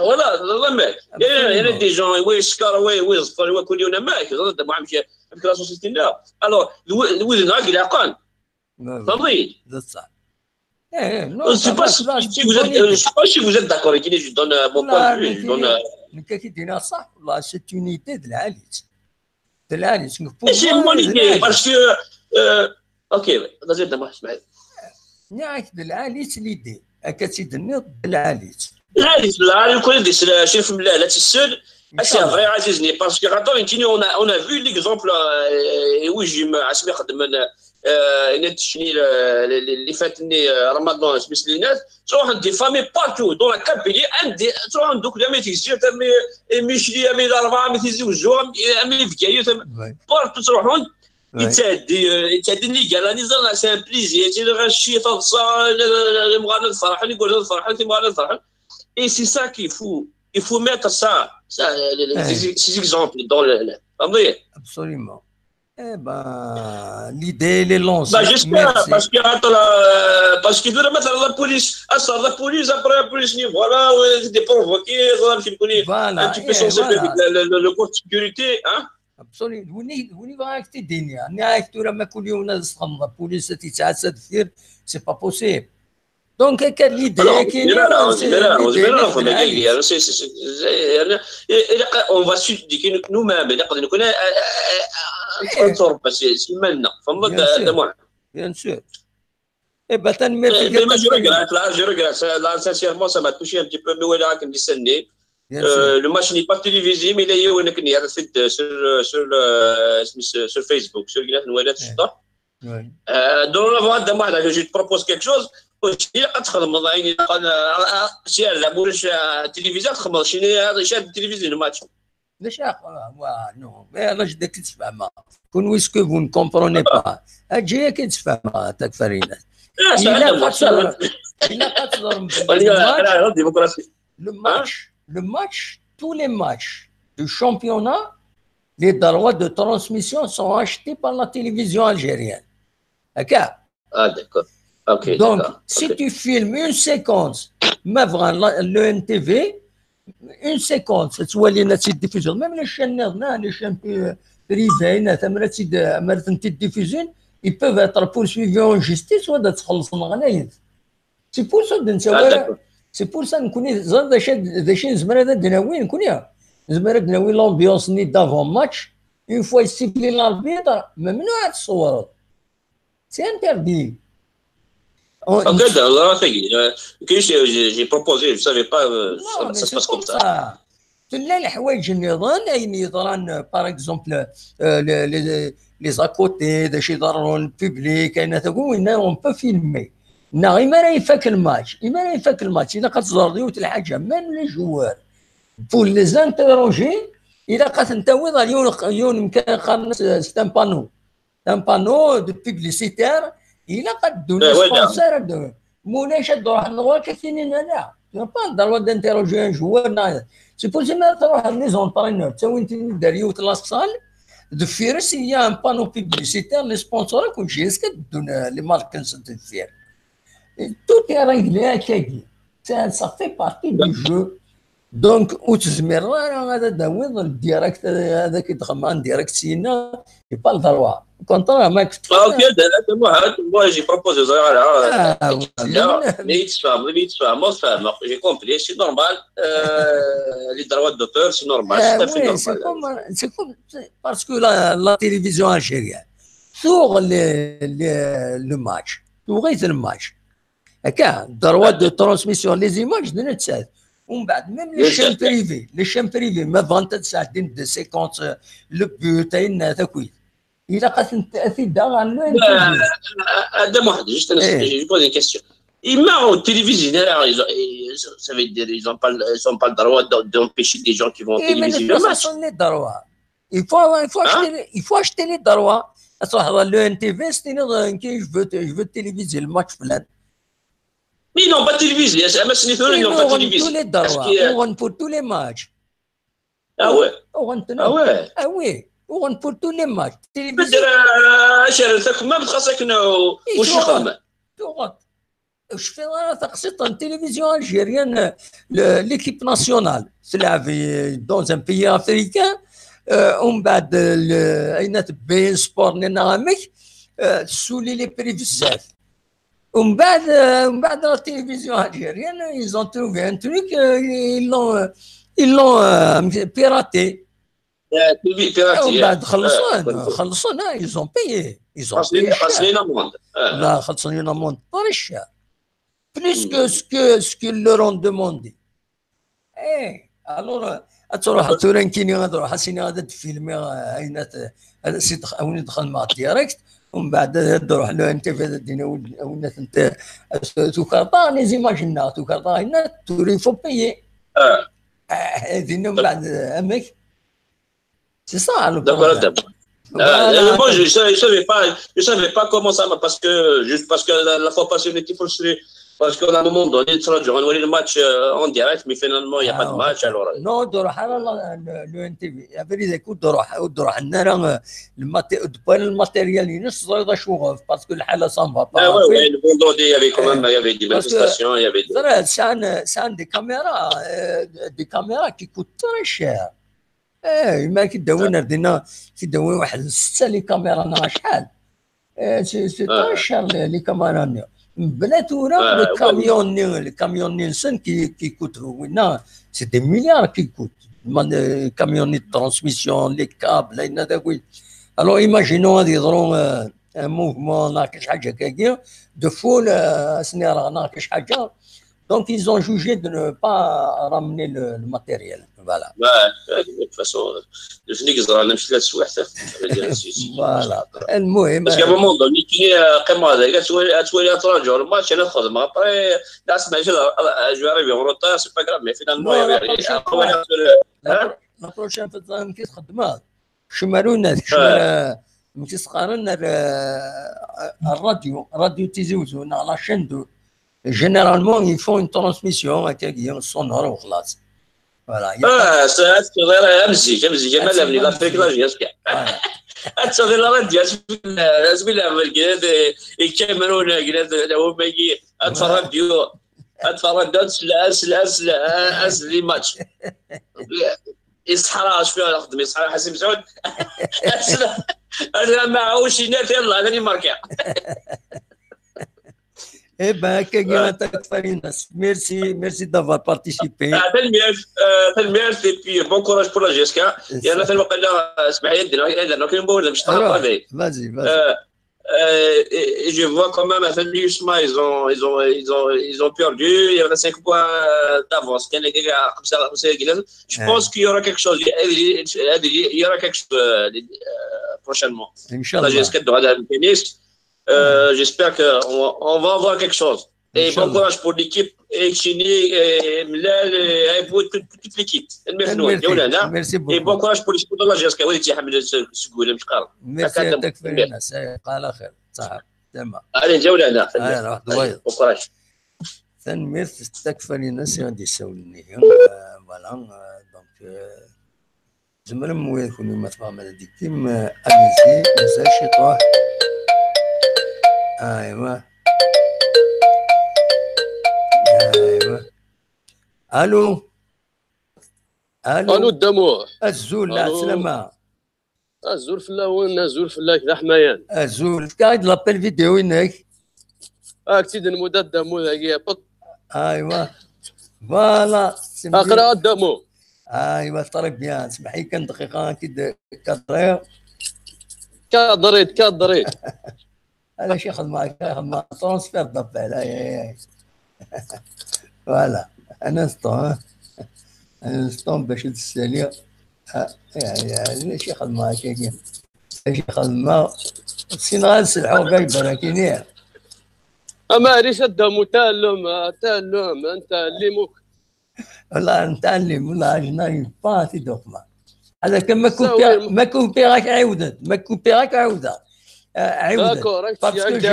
voilà, d amek. Il y a des gens, oui, yeskeṛ, oui, oui, yeẓfer, oui, kul yiwen amek, teẓriḍ, amek, amek la société-nneɣ. Alors, d wi-, d wid-nneɣ i ilaqen. Tfehmeḍ-iyi? D ṣṣeḥ. Eh, eh, non, je sais pas si, si vous êtes, euh, je sais pas si vous êtes d'accord avec lui, je donne, euh, mon point de vue, je donne, euh, nekk ad k-id-iniɣ ṣṣeḥ, والله, c'est une idée d lɛali-tt. D lɛali-tt. C'est une bonne idée, parce que, euh, ok, vas-y, Damar, اسمع. Nniɣ-ak d lɛali-tt l'idée. Akka tt-id-tenniḍ, d lɛali-tt. Là, là, le chef, là, là, c'est sûr. Ah, c'est vrai, Aziz, parce que, attends, on a, on a vu l'exemple, euh, oui, je me, asmi xedmen, euh, yenna-d cni, le, le, le, les fêtes, euh, Ramadan, asmi s-, les nnas, ttruḥen des familles partout, dans la Kabylie, un des, ttruḥen donc, jamais ici, jamais, et Michli, jamais Larba, jamais Tizi Ouzou, jamais Bgayet, partout, ttruḥen. Yettɛeddi, euh, yettɛeddi nnig ala niẓer, c'est un plaisir. Yettili ɣer cci, taḍsa, le, le, le, lemɣar ad ferḥen, igerdan ad ferḥen, timɣar ad ferḥen. Et c'est ça qu'il faut, il faut mettre ça, ça, le, le, ces, ces exemples dans le, le, tfehmeḍ-iyi? Absolument. Eh ben, l'idée, elle est lancée. Bah, j'espère, parce que, attends, euh, parce que de la mettre à la police, à ça, la police, après la police, voilà, on est provoqué, voilà, voilà, un petit peu sensible avec le, le, le, le corps de sécurité, hein. Absolument. Vous n'y voyez que t'es dingue. Ni avec tout le mec, on a ce la police, c'est pas possible. Donc, quelle idée qui est là, on va s'éduquer nous-mêmes, c'est maintenant. Bien sûr. Eh ben, mais, mais moi, je regrette, là, je regrette. Là, sincèrement, ça m'a touché un petit peu. Mais voilà, comme dit Sydney, euh, le match n'est pas télévisé, mais il est sur, sur, le, sur Facebook, sur le net. Ouais. Euh, donc, là, je te propose quelque chose. Aussi, si la télévision, le match. Non, mais là, je dis que tu fais mal. Est-ce que vous ne comprenez pas? Il a pas de, il a pas de, le match, le match, tous les matchs du championnat, les droits de transmission sont achetés par la télévision algérienne. D'accord. Ah, d'accord. Okay, donc, si tu filmes une séquence, même le N T V, une séquence, même les chaînes privées, ils peuvent être poursuivis en justice ou d'être. C'est pour ça, c'est pour ça, l'ambiance d'avant-match, une fois il siffle l'arbitre, même nous, c'est interdit. Ok, j'ai proposé, je ne savais pas, euh, ça, ça se passe comme ça. Tella leḥwayeǧ nniḍen, ayen yeḍran, par exemple, euh, les, les, les à côté, d acu iḍerrun, public, ayen ata, winna, on peut filmer. Neɣ imi ara ifak lmatch, imi ara ifak lmatch, ilaq ad teẓreḍ yiwet lḥaǧa, même les joueurs, pour les interroger, ilaq ad ten-tawiḍ ɣer yiwen, yiwen mkan qqaren-as, c'est un panneau. Un panneau de publicitaire, ilaq ad ddun les sponsors, ad ddun. Ma ulac, ad d-ruḥen ɣur-k, ad t-inin ala. Tu n'as pas le droit d'interroger un joueur. C'est pour ça, ma truḥeḍ les entraîneurs, ttawin-ten-id ar yiwet la salle, deffir-s, il y a un panneau publicitaire, les sponsors, akk J S K, ad ddun, euh, les marques-nsen deffir. Et tout est réglé, akkagi. Ça, ça fait partie du jeu. Donc, ur tezmireḍ ara ad d-tawiḍ le direct, ad ak-d-xedmeɣ en direct syin-a, j'ai pas le droit. Au contraire, ma... Ah, ok, moi, j'ai proposé ça, là. Ah, oui. Mais il se fait, il se fait, moi, ça, j'ai compris, c'est normal. Euh, les droits d'auteur, c'est normal, c'est tout à fait normal. C'est comme, c'est comme, parce que la, la télévision algérienne, sur les, les, le match, tu regardes le match, droit de transmission, les images de notre... Même les chaînes privées, les chaînes privées, ma bɣant ad sɛeddint des séquences, le but, ayen, takit. Ilaq ad t-id-aɣen. Juste, je pose une question. Ils marrent au télévision, ça veut dire ils n'ont pas, ils ont pas le droit d'empêcher des gens qui vont téléviser le match. Il faut, il faut acheter, il faut acheter les droits. Ad truḥeḍ ɣer le N T V, ad s-tiniḍ, je veux, je veux téléviser le match. Mais ils n'ont pas télévisé. Ils n'ont pas télévisé. Tous les droits. Pour tous les matchs. Ah ouais. Ah ouais. Ah oui. Pour tous les matchs. Télévision. Ur cfiɣ ara taqsiṭ n télévision algérienne, l'équipe nationale tella dans un pays africain, euh, umbeɛd, ayen tebbi sport-nni neɣ amek, euh, tessuli les prix bezzaf. Umbeɛd, euh, umbeɛd la télévision algérienne, ils ont trouvé un truc, euh, ils l'ont, euh, ils l'ont, euh, piraté. Ils ont payé. Ils ont payé cher. Une amende. Plus que ce que, ce qu'ils leur ont demandé. Eh, alors, euh, ad truḥeḍ tura nekkini, ad ruḥeɣ ad as-iniɣ ad d-filmiɣ, euh, ayen ad, ad as-id-, ad wen-id-xedmeɣ direct, umbeɛd ad d-ruḥ le N T V ad d-iniɣ ad wen-, ad tukarḍ les images-nneɣ, tukarḍ ayen, tura il faut payer. Eh, dinna umbeɛd, euh, amek? C'est ça, le problème. D'accord. Euh, moi, je ne savais pas, je savais pas comment ça va, parce que, juste parce que la, la fois passée, on était frustrés. Parce qu'à un moment donné, tu as joué le match euh, en direct, mais finalement, il n'y a pas de match. Alors, euh. Non, ur d-ruḥ ara la- le, le N T V. Abrid-agi ur d-ruḥ, ur d-ruḥen ara, euh, le maté-, ur d-wwiɣ ara le matériel-ines, teẓriḍ acuɣef, parce que lḥala ça ne va pas. Ah ouais, ouais, le vendredi, il y avait quand même, il y avait des manifestations, il y avait des... Teẓriḍ, sɛan, sɛan des caméras, euh, des caméras qui coûtent très cher. Eh, imi ara k-id-awin ar dinna, k-id-awin waḥed setta les caméras neɣ acḥal. Eh, c'est c'est très cher, les, les caméras-nni. Mebla tura, le camion-nni, le camion-nni-nsen qui, qui coûte, winna, c'est des milliards qui coûte. Man, euh, camion-nni de transmission, les câbles, ayen ad agin. Alors, imaginons ad yeḍru, euh, un mouvement, neɣ kra ḥaǧa akkagi, de foule, euh, ad sen-ireɣ neɣ kra ḥaǧa. Donc, ils ont jugé de ne pas ramener le, le matériel. Voilà. Ouais, de toute façon, euh, nutni i yeẓran amek tella teswiɛt, ça veut dire, si, si. Voilà. المهم, parce qu'à un moment donné, kini, euh, qqimeɣ dagi, ad twali, ad twali, ad traǧuɣ le match, ad xedmeɣ. Après, là, c'est, je vais arriver en retard, c'est pas grave, mais finalement, non, il y a la prochaine fois, la, la prochaine fois, amek i txeddmeḍ? Kcem ar unat, kcem ar, amek i s-qqaren, ar, ar radio, radio Tizi Uzzu, neɣ la chaîne deux. Généralement, ils font une transmission, akkagi, sonore, وخلاص. Voilà. Ah, ça, c'est vrai, am zik, am zik, am la Afrique, la Jazka. Ad tafeḍ la radio, asmi la, asmi la, les Cameroun, les, les, les, ad tafeḍ radio, ad tafeḍ radio, ad tafeḍ, ad tafeḍ, ad tafeḍ les matchs. Iṣḥra, acu ara xedm, iṣḥra Ḥasim Saɛud. Ad maɛuc inat, yalla, ad imerka. Eh ben, akkagi, takfarinas. Merci, merci d'avoir participé. Ah, tanemmirt, euh, tanemmirt, et puis bon courage pour la J S K. Yerna tani waqila, smaḥ-iyi, ad d-iniɣ, ad d-iniɣ kan, ur d-mecṭaḥ. Vas-y, vas-y. Euh, euh, et, et je vois quand même, atan, ils ont, ils ont, ils ont, ils ont perdu, il y en a cinq points, euh, d'avance. Kan, kan, kan, comme ça, comme ça, je pense qu'il y aura quelque chose. Il y aura quelque chose, euh, euh, prochainement. Inch'Allah. La J S K doit aller au tennis. Euh, j'espère qu'on on va avoir quelque chose. Et bon courage pour l'équipe. Et Chini, et Mlal, et Aibou, toute, toute l'équipe. Merci beaucoup. Et bon courage pour l'équipe de la J S K. Oui, merci. Merci. Allez, bon courage. Tanemmirt, takfarinas i ɣ-d-yessawlen ihi. Euh, voilà, euh, donc, euh, tzemrem wid kunwi ma tebɣam ad d-tekkim, euh, allez-y, mazal ciṭuḥ. Aywa. Aywa. Allô? Allô? Allô, Dda Muḥ. Azul, allô. Lɛeslama. Azul fell-awen, azul fell-ak, d aḥmayan. Azul, efk-aɣ-d l'appel vidéo-inek. Ad ak-tt-id-nmudd a Dda Muḥ dagi, yeṭṭeḍ. Aywa. Voilà. Aql-aɣ a Dda Muḥ. Aywa, très bien. Smeḥ-iyi kan dqiqa, ad k-id-kadriɣ. Kadri-d, kadri-d. Ala, acu xedmeɣ akka, xedmeɣ transfert d'appel, ay, ay, ay. Voilà, un instant, hein. Un instant bac ad ssaliɣ. Ah, ay, ay, ay, acu xedmeɣ akka-agi? Acu xedmeɣ? Ssineɣ ad sselḥuɣ Viber akini. Ah, maɛlic a Dda Muḥ, tallem, ah, tallem, anta llimuk. Wallah, nttɛellim, wallah, je n'arrive pas à t-id-uqmeɣ. Ala kan ma kupiɣ, ma kupiɣ-ak ɛiwed-d, ma kupiɣ-ak ɛiwed-d. Ah, ɛiwed-d. D'accord, parce que j'ai,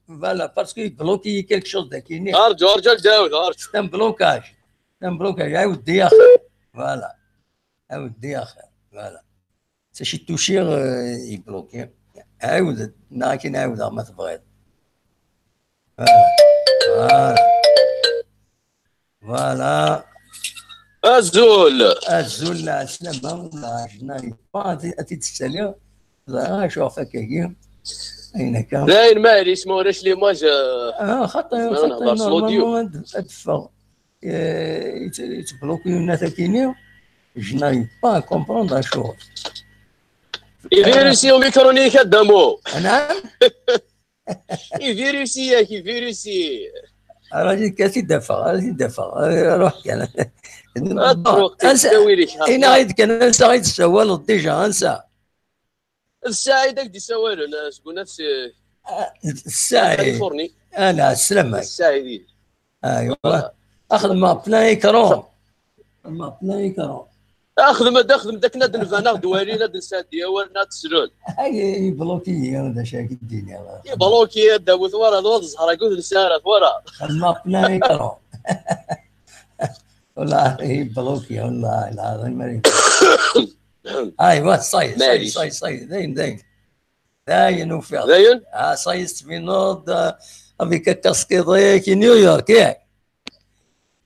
voilà, parce que il bloque quelque chose dagi. Arǧu, arǧu, arǧu, arǧu. C'est un blocage. C'est un blocage. Ɛiwed-d axir. Voilà. Ɛiwed-d axir. Voilà. Saci tuciɣ, euh, yebloki. Ɛiwed-d, neɣ akken ɛiwdeɣ ma tebɣiḍ. Voilà. Voilà. Voilà. Azul. Azul, lɛeslama, lɛejna, ad t-id-ssaliɣ. Ẓriɣ acu ɣef akkagi. Ayen akka. Dayen, ma yesma ulac l'image, euh, ah, xaṭi, xaṭi, normalement, ad, ad teffeɣ. Eh, yettbloki unat-agi-nni, je n'arrive pas à comprendre acu. Ivirusi umikru-nni-inek a Dda Muḥ. Anɛam? Ivirusi-yak, ivirusi. Ara t-id-afeɣ, ara t-id-afeɣ. Eh, ruḥ kan. Ad truḥ, ansa, ttawil-ik, ha. Ini-aɣ-d kan ansa i tessawaleḍ déjà, ansa? D Saɛid ak-d-isawalen, eh, seg unat s-, ah, Saɛid. Californie. Ah, lɛeslama-k. Saɛid. Aywa. Voilà. Xedmeɣ plein écran. Xedmeɣ plein écran. Axdem-d, axdem-d akken ad d-nban, ad d-walin, ad d-nsɛeddi awal, ad d-slen. Ay, yebluki-yi, d acu ara k-d-iniɣ? Yebluki, ad d-awi twaraḍ, wa d zzher-agi ur d-nesɛi ara twaraḍ. Xedmeɣ plein écran. Wallah, yebluki, wallah, lɛaḍim, ma yebluki. Ay, wa, ça y est, ça y est, ça y est, ça y est, dayen, dayen. Dayen ufiɣ. Dayen? Ah, ça y est, tettbineḍ, ah, avec la casquette i New York, yak.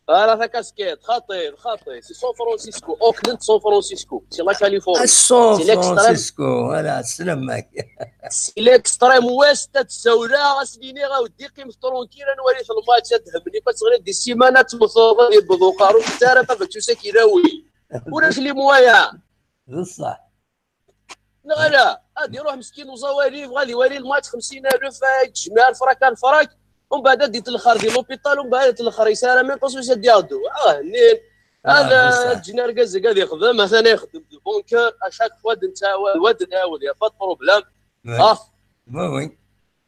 Ala, takaskiḍt, xaṭi, xaṭi, c'est San Francisco, Oakland, San Francisco, c'est la Californie. Ah, San Francisco, voilà, sslam-ak. C'est l'extrême ouest, ad ssawleɣ, ad s-iniɣ, a weddi, qqimet tranquille, ad nwalit lmatch, ad thennim, ad teɣliḍ di ssima, ad temmteḍ, ad yebbeḍ uqerru, ur ara baba d tusa k-ilawi. Ulac les moyens. D ṣṣeḥ. Neɣ ala, ad iruḥ meskin uẓawali, yebɣa ad iwali lmatch xemsin alef, ad yejmeɛ lefrak ar lefrak, umbeɛd ad d-itlexxer di l'hôpital, umbeɛd ad itlexxer yesɛa même pas wiss ad d-yaɣdu. Ah, hnin. Ah, ad, d ṣṣeḥ. Ad ǧǧen argaz-agi ad ixdem, atan ixeddem de bon cœur, à chaque fois d netta wa, wa d nɛawed, y a pas de problème. Oui. Ah. Oui, oui.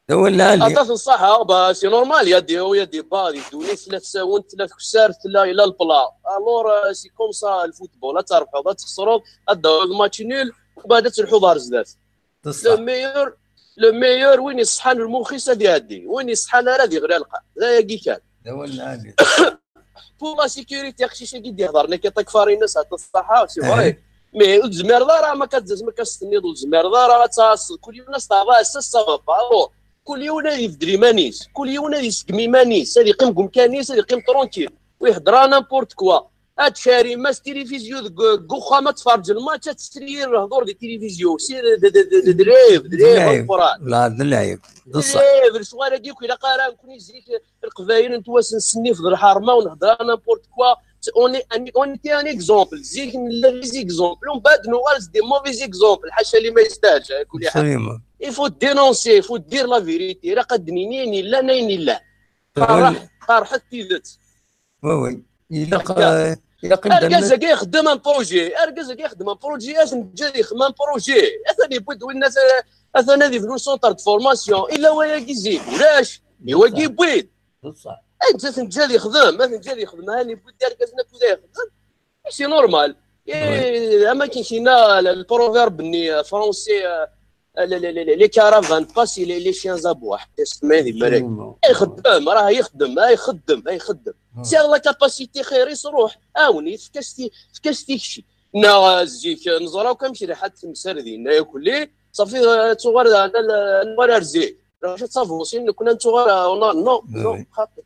D awal lɛali. Aṭas n ṣṣaḥa, bah, c'est normal, il y a des hauts, il y a des bas, di ddunit tella tsawent, tella tkessart, tella yella lepla. Alors, euh, c'est comme ça, le football, ad terbeḥeḍ, ad txesreḍ, ad d-tawiḍ match nul, umbeɛd ad telḥuḍ ar zdat. D ṣṣeḥ. Le meilleur, le meilleur, win iṣeḥḥan lmux-is ad iɛeddi, win iṣeḥḥan ara ad iɣli ar lqaɛ. D ayagi kan. D awal lɛali. Pour la sécurité, aqcic-agi d-ihḍer, nekk iṭak farin-as, ɛṭa ṣṣaḥa, c'est vrai. Mais ur tezmireḍ ara, ma ka tezmireḍ, ma ka s-tenniḍ ur tezmireḍ ara ad tɛasseḍ. Kul yiwen ad s-teɛḍa ass-a, ça va pas. Alors, kul yiwen ad ibeddel iman-is, kul yiwen ad iseggem iman-is, ad iqqim deg umkan-is, ad iqqim tranquille. Ur ihedder ara n'importe quoi. Ad tcarim, as tilifizyu deg, deg uxxam, ad tferǧ lmatch, ad tesri lehdur di tilifizyu. Si, d, d, d, d, d lɛib, d lɛib, d lɛib. La, d lɛib. D ṣṣeḥ. D lɛib, lecɣal-agi akk ilaq ara, nekni zik, Leqbayel n twassen ssnif d lḥerma, ur nhedder ara n'importe quoi. On est, on était un exemple. Zik nella des exemples, umbeɛd nuɣal s des mauvais exemples. Ḥaca li ma yestahel, a kul ḥal. Absolument. Il faut dénoncer, il faut dire la vérité. Ilaq ad d-nini ayen yellan, ayen yellan. Ferreḥ, ferḥet tidet. Oui, oui. Ilaq, euh, ilaq imdanen. Argaz-agi ixeddem un projet. Argaz-agi ixeddem un projet, ad t-neǧǧ ad ixdem un projet. Atan yewwi-d winna, atan ad ibnu centre de formation. Illa wayagi zik, ulac. I wagi yewwi-d. D ṣṣeḥ. Ad t-neǧǧ ad ixdem, ad t-neǧǧ ad ixdem. Atan yewwi-d argaz-nni akk ad ixdem. C'est normal. Oui. Eh, am akken kina le, le proverbe-nni, euh, français, euh, les, les, les, les caravanes passent et les, les chiens aboient. Tesma di marag. Absolument. Ixeddem, rah ixeddem, ah, ixeddem, ah, ixeddem. Hmm. Si la capacité xir-is, ruḥ, awen, efk-as ti-, efk-as tikci. Neɣ, euh, zik, euh, neẓra akk amek lḥal temsar dinna yakk-lli, safi, euh, ad tuɣal, euh, ad nuɣal ar zik. Raja d tabuṣin, nekkni ad nettuɣal, ah, non, non, non, xaṭi.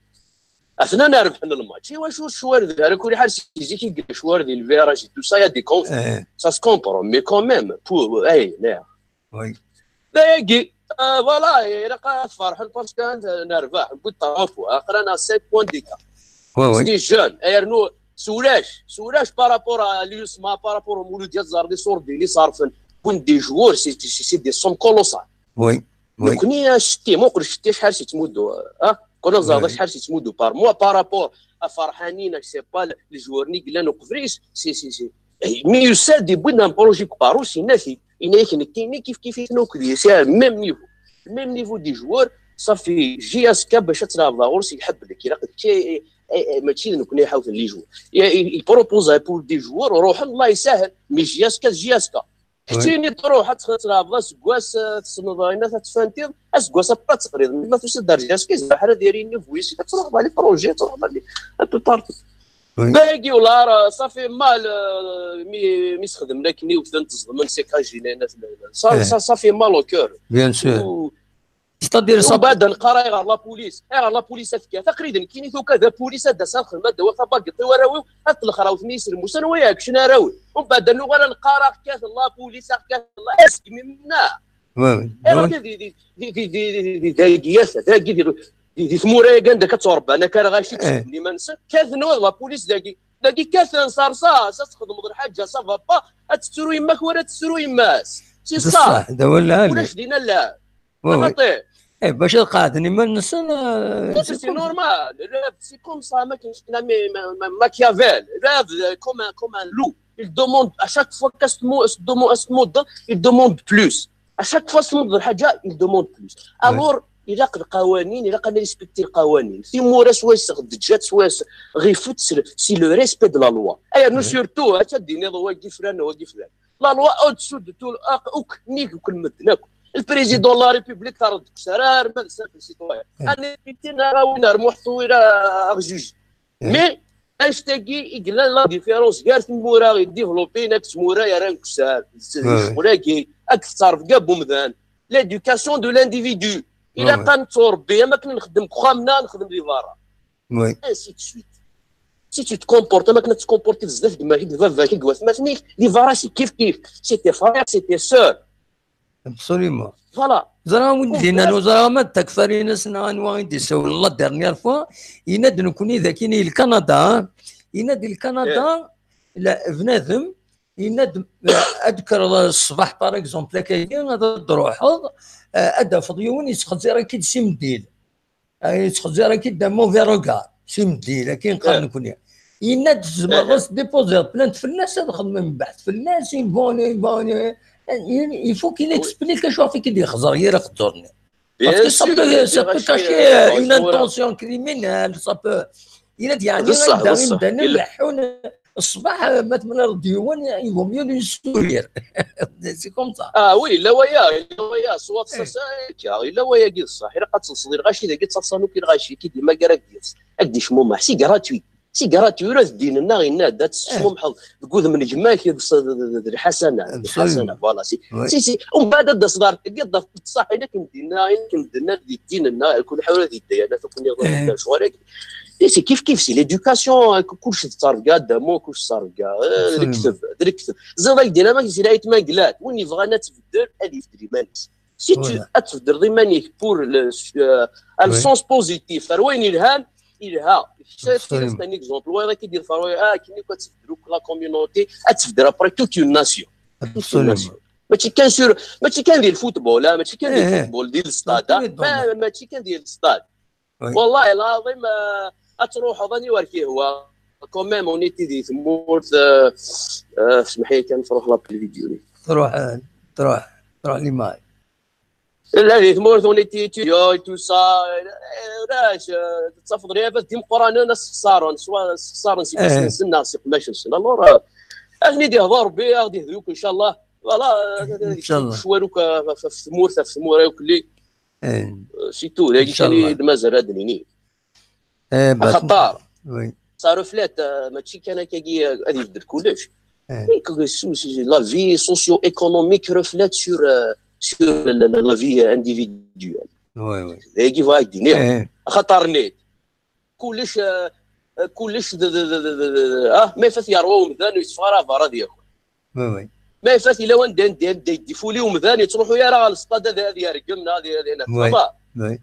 Atnan rebḥen lmatch. Iwacu ur ccwar di, ara kul ḥal si zik i yella ccwar di le virage et tout ça, il y a des conflits. Eh. Ça se comprend, mais quand même, pour, eh, nerbeḥ. Oui. D ayagi, euh, voilà, ilaq ad ferḥen parce que nerbeḥ, newwi-d trois points, aql-aneɣ cinq points d'écart. Oui, oui. C'est des jeunes, yernu s ulac, s ulac par rapport à l'USMA, par rapport au Mouloudia, tẓerḍ iṣurdiyen i ṣerfen, wwin des joueurs, c'est, c'est, c'est des sommes colossales. Oui. Oui. Nekkni, acettim, muqel acettim acḥal s-yettmuddu, ah? Kul aẓaḍ acḥal s-yettmuddu par mois, par rapport à Ferḥanin, je sais pas, le, le joueur-nni yellan uqbel-is, c'est, c'est, c'est. Eh, mi yusa-d, yewwi-d un projet deg uqerru-s, yenna-t-id, yenna-yak nekkini kif kif-iten akk d-, c'est même niveau. Même niveau des joueurs, safi, J S K bac ad tleɛbeḍ ɣur-s iḥebbel-ik, ilaq d kečč, eh, eh, eh, mačči d nekkni iḥawten les joueurs. Il, il, il propose pour des joueurs, ruḥen, Allah yessahel, mais J S K d J S K. Keččini truḥ ad tx-, tleɛbeḍ aseggas, eh, tessneḍ ayen ad tfantiḍ, aseggas après ad teqriḍ. Mi ma tusiḍ-d ar zik, aski zdaḥ ara d-yari niveau-is, ad truḥeḍ à l'étranger, ad truḥeḍ à l-, un peu partout. Oui. Dagi, wala ara, safi mal, eh, mi, mi sxedmen akken i wten, teẓḍmen, c'est quand j'ai les, sa-, eh, sa-, ça fait mal au cœur. Bien sûr. C'est-à-dire, ça, umbeɛd ad neqqar ayɣer la police, ayɣer la police ad tekkat. Aql-i d nekkini tuka d apulis ad d-aseɣ xedma ad d-awiɣ tabagiṭ i warraw-iw, ad tlexxer awten-iyi s lmus, anwa i iɛeggcen arraw-iw? Umbeɛd ad nuɣal ad neqqar aɣ-kkaten la police, aɣ-kkaten la, asegmi menna. Ouais, ouais. Ayɣer di, di, di, dagi, dagi, di, di, di tmura-agi anda akka ttwarebban akka, ara ɣaci ttxedmen iman-nsen, kkaten la police dagi. Dagi kkaten s rrṣaṣ, ad txedmeḍ lḥaǧa, ça va pas, ad tettru yemma-k wala ad tettru yemma-s. C'est ça. D ṣṣeḥ, d awal lɛali. Ulac din allal. Oui, oui. Xaṭi. Eh, bac ad qeɛden iman-nsen, eh, c'est normal. Rêve, c'est comme ça, ma-, ma-, ma-, Machiavel. Rêve, euh, comme un, comme un loup. Il demande, à chaque fois qu'est-ce mot, est-ce mot, est-ce mot, il demande plus. À chaque fois, est-ce mot, il demande plus. Ouais. Alors, ilaq lqawanin, ilaq ad nrespekti lqawanin. Timura swayes ɣeddǧat, swayes ɣifet, c'est le respect de la loi. Ayer nu surtout, ad d-tiniḍ wagi flan, wagi flan. La loi au-dessous de tout, akk, nnig akk medden akk. Le président de la République, tareḍ deg usrar, ma d simple citoyen. Un député, neɣ win ar Muḥ Ṭwil, aɣ juge. Mais, annect-agi i yellan la différence gar tmura i développé, nekk tmura yerran deg usrar, d ccɣel-agi, akked ttrebga n umdan, l'éducation de l'individu. Ilaq ad netturebbi, am akken nxeddem deg uxxam-nneɣ, nxeddem di berra. Ainsi de suite. Si tu te comportes, am akken ad tettcomportiḍ zdat gma-k, d baba-k, d watmaten-ik, di berra c'est kif kif. C'est tes frères, c'est tes sœurs. Absolument. Voilà. Ẓriɣ win d-yennan, ur ẓriɣ ma d takfarinas neɣ anwa i d-yessawlen la dernière fois, yenna-d nekkni d akin i le Canada, yenna-d le Canada, la, bnadem, yenna-d, eh, ad d-kkreḍ ṣṣbeḥ, par exemple, akkagi, ad d-truḥeḍ, eh, ad d-tafeḍ yiwen yettxezzir-ak-id s imeddil. Eh, yettxezzir-ak-id d'un mauvais regard, s imeddil, akken qqaren nekkni. Yenna-d tzemreḍ ad tdipuziḍ plainte fell-as, ad xedmen mbeɛd fell-as, iboni, iboni. Il faut qu'il explique acu ɣef i k-id-yexẓer yir aqeddur-nni. Parce que ça peut, ça peut cacher une intention criminelle, ça peut. Yenna-d yeɛni anda imdanen leḥḥun ṣṣbeḥ, ma temlaleḍ d yiwen, il vaut mieux lui sourire. C'est comme ça. Ah oui, yella waya, yella waya, ṣṣwat ṣṣaṣa, akka, yella wayagi d ṣṣeḥ, ilaq ad telseḍ i lɣaci dagi, ttaḍsan akk i lɣaci, ki d-yemmager ad d-yers, ad d-yecmumeḥ, c'est gratuit, c'est gratuit, ula d ddin-nneɣ yenna-d ad tesmumeḥeḍ deg udem n gma-k d s-, d, d, d lḥasana, d lḥasana, voilà, c'est, c'est, c'est, umbeɛd ad d-taseḍ ar tagi, ad d-tafeḍ ṣṣeḥ, ayen akken d-yenna, ayen akken d-yenna di ddin-nneɣ, kul ḥawl ad yedda yerna tukken iḍ ccɣel-agi. C'est kif kif, c'est l'éducation, euh, kullec d ttrebga, adamu, kullec d ttrebga, euh, d lekteb, d lekteb. Ẓiḍ ak-d-iniɣ, ma si la aytma n glat, win yebɣan ad tbeddel, ad yefdel iman-is. Si tu, ad tbeddleḍ iman-ik pour le, euh, le sens positif, ar wayen yelhan, yelha. C'est un exemple. Wayeḍ ak-id-yeḍfer, ah, akken akk ad tbeddel akk la communauté, ad tbeddel après toute une nation. Toute une nation. Mačči kan sur, mačči kan di lfutbol, ah, mačči kan di lfutbol, di lestad, ah, ma, mačči kan di lestad. Wallahi lɛaḍim, ah, ad truḥeḍ anwa ar k-yehwa. Quand même, on était di tmurt, ah, ah, semmeḥ-iyi kan, truḥ la vidéo. Truḥ, ah, truḥ, truḥ l'image. La di tmurt, on était étudiants et tout ça. Eh, ulac, ah, tettafeḍ lɛibad d imeqqranen ad sexsaren, swa sexsaren si ifassen-nsen neɣ si qmac-nsen. Alors, ah, ad ten-id-yehdu Rebbi, ad ɣ-d-yehdu yakk, inchallah. Voilà, ah, ad icwal akk, ah, ɣef, ɣef tmurt, ɣef tmura yakk-lli. Eh. C'est tout, d ayen kan i d-mazal ad d-nini. Eh, axaṭer, ça reflète, euh, mačči kan akkagi, euh, ad ibeddel kullec. La vie socio-économique reflète sur, euh, sur la, la, la vie individuelle. Dagi bɣiɣ ad d-iniɣ. Axaṭer-nni, kullec, euh, euh, kullec d, d, d, ah, ma ifat yerwa umdan ur yetteffeɣ ara berra ad yaker. Ma ifat yella wanda, anda, anda yeddifuli umdan, yettruḥu ara ɣer lestad ad, ad yergem, neɣ ad, ad, ad,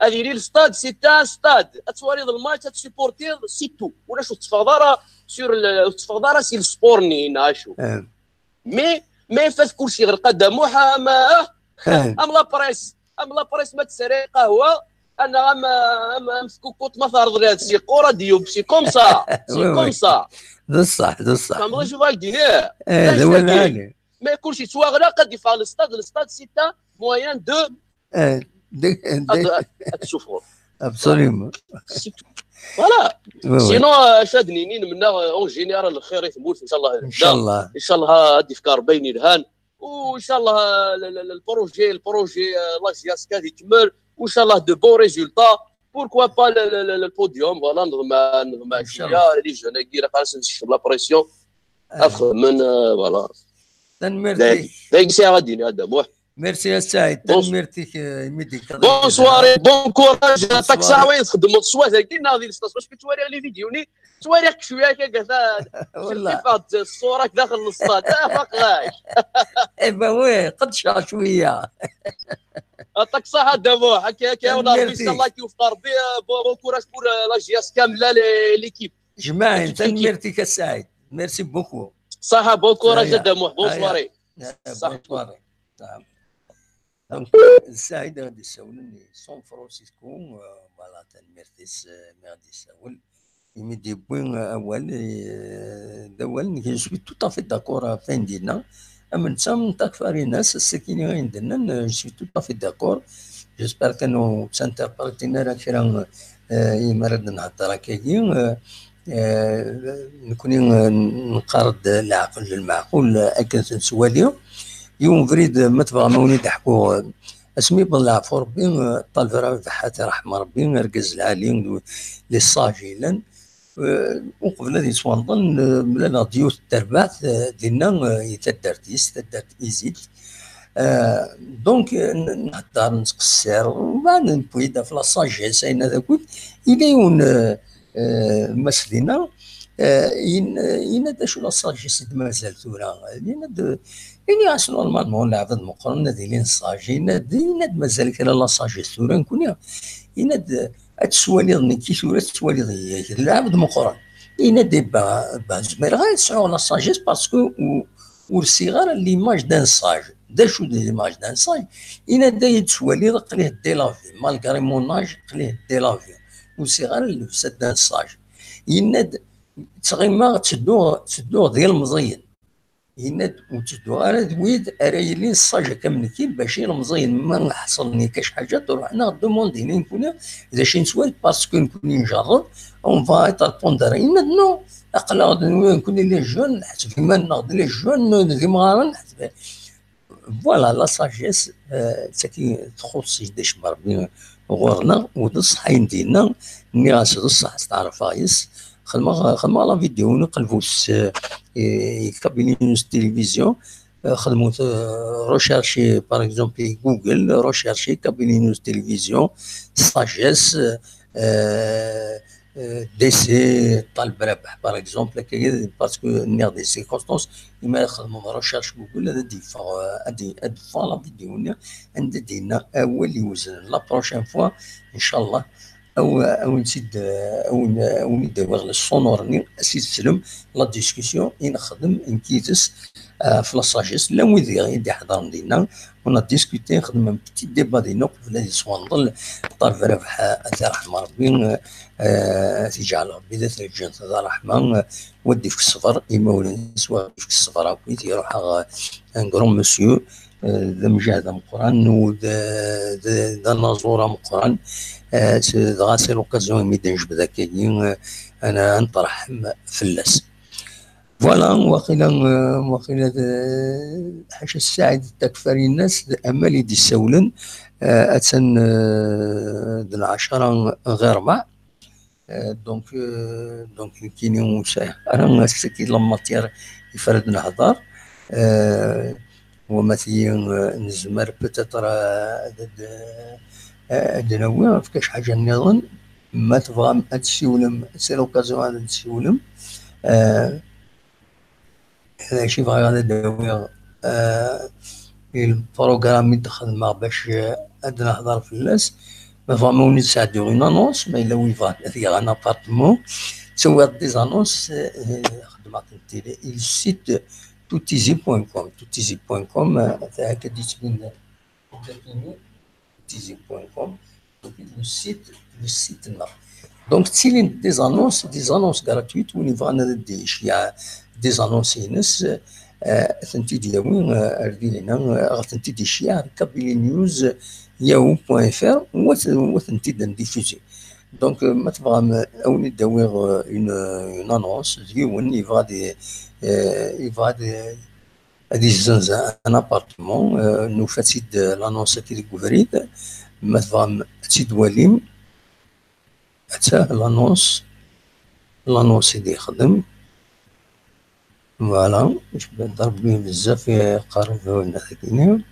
ad yili lestad, c'est un stade. Ad twaliḍ lmatch, ad tsupportiḍ, c'est tout. Ulac ur tetteffɣeḍ ara sur le, ur tetteffɣeḍ ara si lesport-nni, neɣ acu. Mais, ma ifat kullec yeɣleq a Dda Muḥ, am, am la presse. Am la presse ma tesra lqahwa, neɣ am, am, am tkukuṭ ma terḍel-as, c'est comme ça. C'est comme ça. D ṣṣeḥ, d ṣṣeḥ. Tfehmeḍ acu bɣiɣ ad k-d-iniɣ? Eh, d awal ɛali. Mais kullec yettwaɣlaq, ad yeffeɣ lestad, lestad, c'est un moyen de Eh, de, de, ad, ad tessufɣeḍ. Absolument. C'est tout. Voilà. Sinon, euh, acu ad d-nini, nemneɣ, euh, en général, lxir i tmurt, inchallah. Inchallah. Inchallah, ad d-yefk Rebbi ayen yelhan. U inchallah, euh, le, le, le projet, le projet, euh, la JSK ad ikemmel. U inchallah, de bons résultats. Pourquoi pas le, le, le, le podium, voilà, neḍmeɛ, neḍmeɛ cwiya, les jeunes-agi, ilaq ad sen-nsekcem la pression. Ad xedmen, euh, voilà. Tanemmirt-ik. D ayen sɛiɣ ad d-iniɣ, a Dda Muḥ. Merci a Saɛid, tanemmirt-ik, eh, imi d-tekkiḍ. Bonsoir, bon courage. Ṭaksa, wa txeddmeḍ ṣṣwat-agi neɣ di lsṭaṣ? Parce que ttwaliɣ les vidéos-nni, ttwaliɣ-k cwiya akka, ata teffeɣ-d ṣṣura-k daxel n lsṭad. Ah, faqeɣ-ak. Eh ben oui, qeddceɣ cwiya. Ṭaksa, a Dda Muḥ, akka, akka, Rebbi, inchallah, ad k-iwefeq Rebbi, eh, bon, bon courage pour, eh, la JSK kamla, l'équipe. Jmaɛin, tanemmirt-ik a Saɛid. Merci beaucoup. Ṣaḥa, bon courage a Dda Muḥ, bonne soirée. Bonne soirée. Donc, Saɛid ad d-isawlen i San Francisco, euh, voilà, tanemmirt-is, euh, mi ad d-isawel. Imi d-yewwi, euh, awal, euh, d awal, je suis tout à fait d'accord ɣef wayen d-yenna. Am netta, am Takfarinas, ass-agi ayen d-nnan, euh, je suis tout à fait d'accord. J'espère que ur ttsinterprétint ara kra, eh, imi ara d-nhedder akkagi. Eh, eh, nekkni, eh, neqqar-d leɛqel d lmeɛqul, eh, akken t-nettwali. Yiwen ubrid, eh, ma tebɣam ad wen-id-ḥkuɣ, eh, asmi yewweḍ leɛfu Rebbi, eh, ṭṭaleb ara Rabaḥ, ad t-iṛḥem Rebbi, argaz lɛali, les sages yellan. Eh, uqbel ad yettwanḍen, eh, mlaleɣ-d yiwet n terbaɛt, eh, dinna, eh, i taddart-is, taddart Izit. Eh, donc, eh, n-, nhedder, nettqessir, mbeɛd newwi-d ɣef la sagesse, ayen ad akk. Yella yiwen, eh, eh, mass dinna, eh, yen-, yenna-d acu la sagesse i d-mazal tura. Yenna-d, ini-as normalement, lɛebd meqqren ad ilin sage. Yenna-d, yenna-d mazal kra la sagesse tura, nekkni. Yenna-d, ad tettwaliḍ nekki tura, ad tettwaliḍ yak d lɛebd meqqren. Yenna-d, eh ben, eh ben, zmireɣ ad sɛuɣ la sagesse parce que ur, ur sɛiɣ ara l'image d'un sage. D acu d l'image d'un sage? Yenna-d, ay tettwaliḍ aql-i heddai la vie, malgré mon âge, aql-i heddai la vie. Ur sɛiɣ ara llebsa d'un sage. Yenna-d, ttɣimiɣ, ttedduɣ, ttedduɣ d yilmeẓyen. Yenna-d, ur ttedduɣ ara d wid ara yilin sage akka am nekki, bac ilemẓiyen ma ḥeṣlen yakk ḥaǧa, ad ruḥen ad ɣ-demandin i nekkni d acu i nettwali, parce que nekkni njerreb, on va être pondéré. Yenna-d, non, aql-aɣ d nekkni les jeunes, neḥseb iman-nneɣ d les jeunes, d imɣaren, neḥseb. Voilà, la sagesse, euh, d tagi txuṣṣ-d acemma Rebbi ɣur-neɣ, u d ṣṣeḥ ayen d-yenna, nniɣ-as d ṣṣeḥ, steɛṛfeɣ yes. Xedmeɣ, xedmeɣ la vidéo-nni, qelbet, euh, i, i Kabylie News Télévision, euh, xedmet, euh, recherchez, par exemple, i Google, recherchez Kabylie News Télévision, sagesse, euh, euh, décès ṭṭaleb Rabaḥ, par exemple, akkagi, parce que nniɣ des circonstances, imi ara txedmeḍ recherche Google, ad d-yeffeɣ, euh, ad d-, ad d-teffeɣ la vidéo-nni, anda d-yenna awal iweznen. La prochaine fois, inchallah, aw-, awen-tt-id, awen-, awen-id-awiɣ le sonore-nni, ad s-id-teslem la discussion i nexdem nekk yid-s, euh, ɣef la sagesse. Llan wid i d-iḥeḍren dinna, on a discuté, xedmen petit débat dinna uqbel ad yettwanḍel ṭṭaleb Rabaḥ, ad t-iṛḥem Rebbi, euh, ad t-iǧɛel Rebbi d at lǧennet d ṛṛeḥma, euh, wa d-ifk ṣṣber i imawlan-is, wa d-ifk ṣṣber akkit, iṛuḥ-aɣ, euh, un grand monsieur, euh, d amjahed ameqqran, u d, d, d anaẓur ameqqran, euh, s-, dɣa c'est l'occasion imi d-nejbed akkagi, euh, ad n-, ad nettṛeḥḥem fell-as. Voilà, waqila, euh, waqila d, ḥaca Saɛid Takfarinas, d Amal i d-issawlen, euh, attan, euh, d lɛecṛa ɣir ṛebɛ. Euh, donc, euh, donc, nekkini ur sɛiɣ ara ass-agi la matière i f ara d-nehḍer. Euh, wama tigi, euh, nezmer peut-être, euh, ad, euh, ad d-nawi ɣef kra ḥaǧa nniḍen. Ma tebɣam ad tessiwlem, c'est l'occasion ad d-tessiwlem. Euh, d acu i bɣiɣ ad d-awiɣ, euh, i lprogram i d-xedmeɣ bac, euh, ad nehḍer fell-as. Ma tebɣam ad wen-id-sɛeddiɣ une annonce, ma yella wi yebɣan ad yaɣ un appartement, ttawiɣ des annonces, euh, xedmeɣ-tent-id i le site toutizi point com. Toutizi point com, euh, akka d-yettbin toutizi point com. Le site, le site-nneɣ. Donc, ttilint des annonces, des annonces gratuites, win yebɣan ad d-iceyyeɛ des annonces-ines, euh, ad tent-id-yawi, euh, ar dinna, euh, ad tent-id-iceyyeɛ ar kabylie news yahoo point F R, u ad, u ad tent-id-ndiffuzi. Donc, euh, ma tebɣam, euh, ad wen-id-awiɣ, euh, une, une annonce, d yiwen yebɣa ad, euh, yebɣa ad, ad yezzenz un appartement, euh, nufa-tt-id, euh, l'annonce-agi deg ubrid, ma tebɣam ad tt-id-twalim, atta l'annonce, l'annonce i d-yexdem. Voilà, icebba-d Rebbi bezzaf, yeqqar-d win dagi.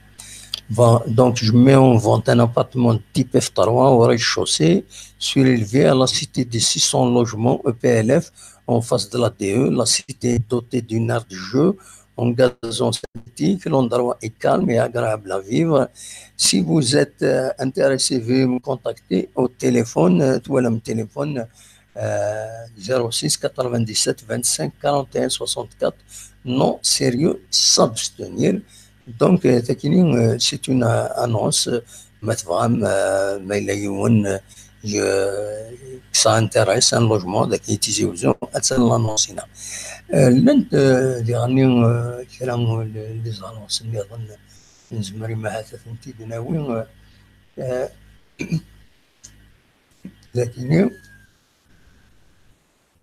Bon, donc, je mets en vente un appartement type F trois au rez-de-chaussée, surélevé à la cité des six cents logements E P L F, en face de la D E. La cité est dotée d'une aire de jeu en gazon synthétique. L'endroit est calme et agréable à vivre. Si vous êtes, euh, intéressé, veuillez me contacter au téléphone, euh, twalam téléphone, euh, zéro six quatre-vingt-dix-sept vingt-cinq quarante et un soixante-quatre. Non sérieux, s'abstenir. Donc, euh, tagi, euh, c'est une, euh, annonce, euh, ma tebɣam, euh, ma yella yiwen, euh, y-, qui s'intéresse à un logement dagi Tizi Wezzu, attan l'annonce-inna. Euh, llant, euh, diɣen, euh, kra n les annonces nniḍen, nezmer ahat ad tent-id-nawi, euh, Eh, dagi,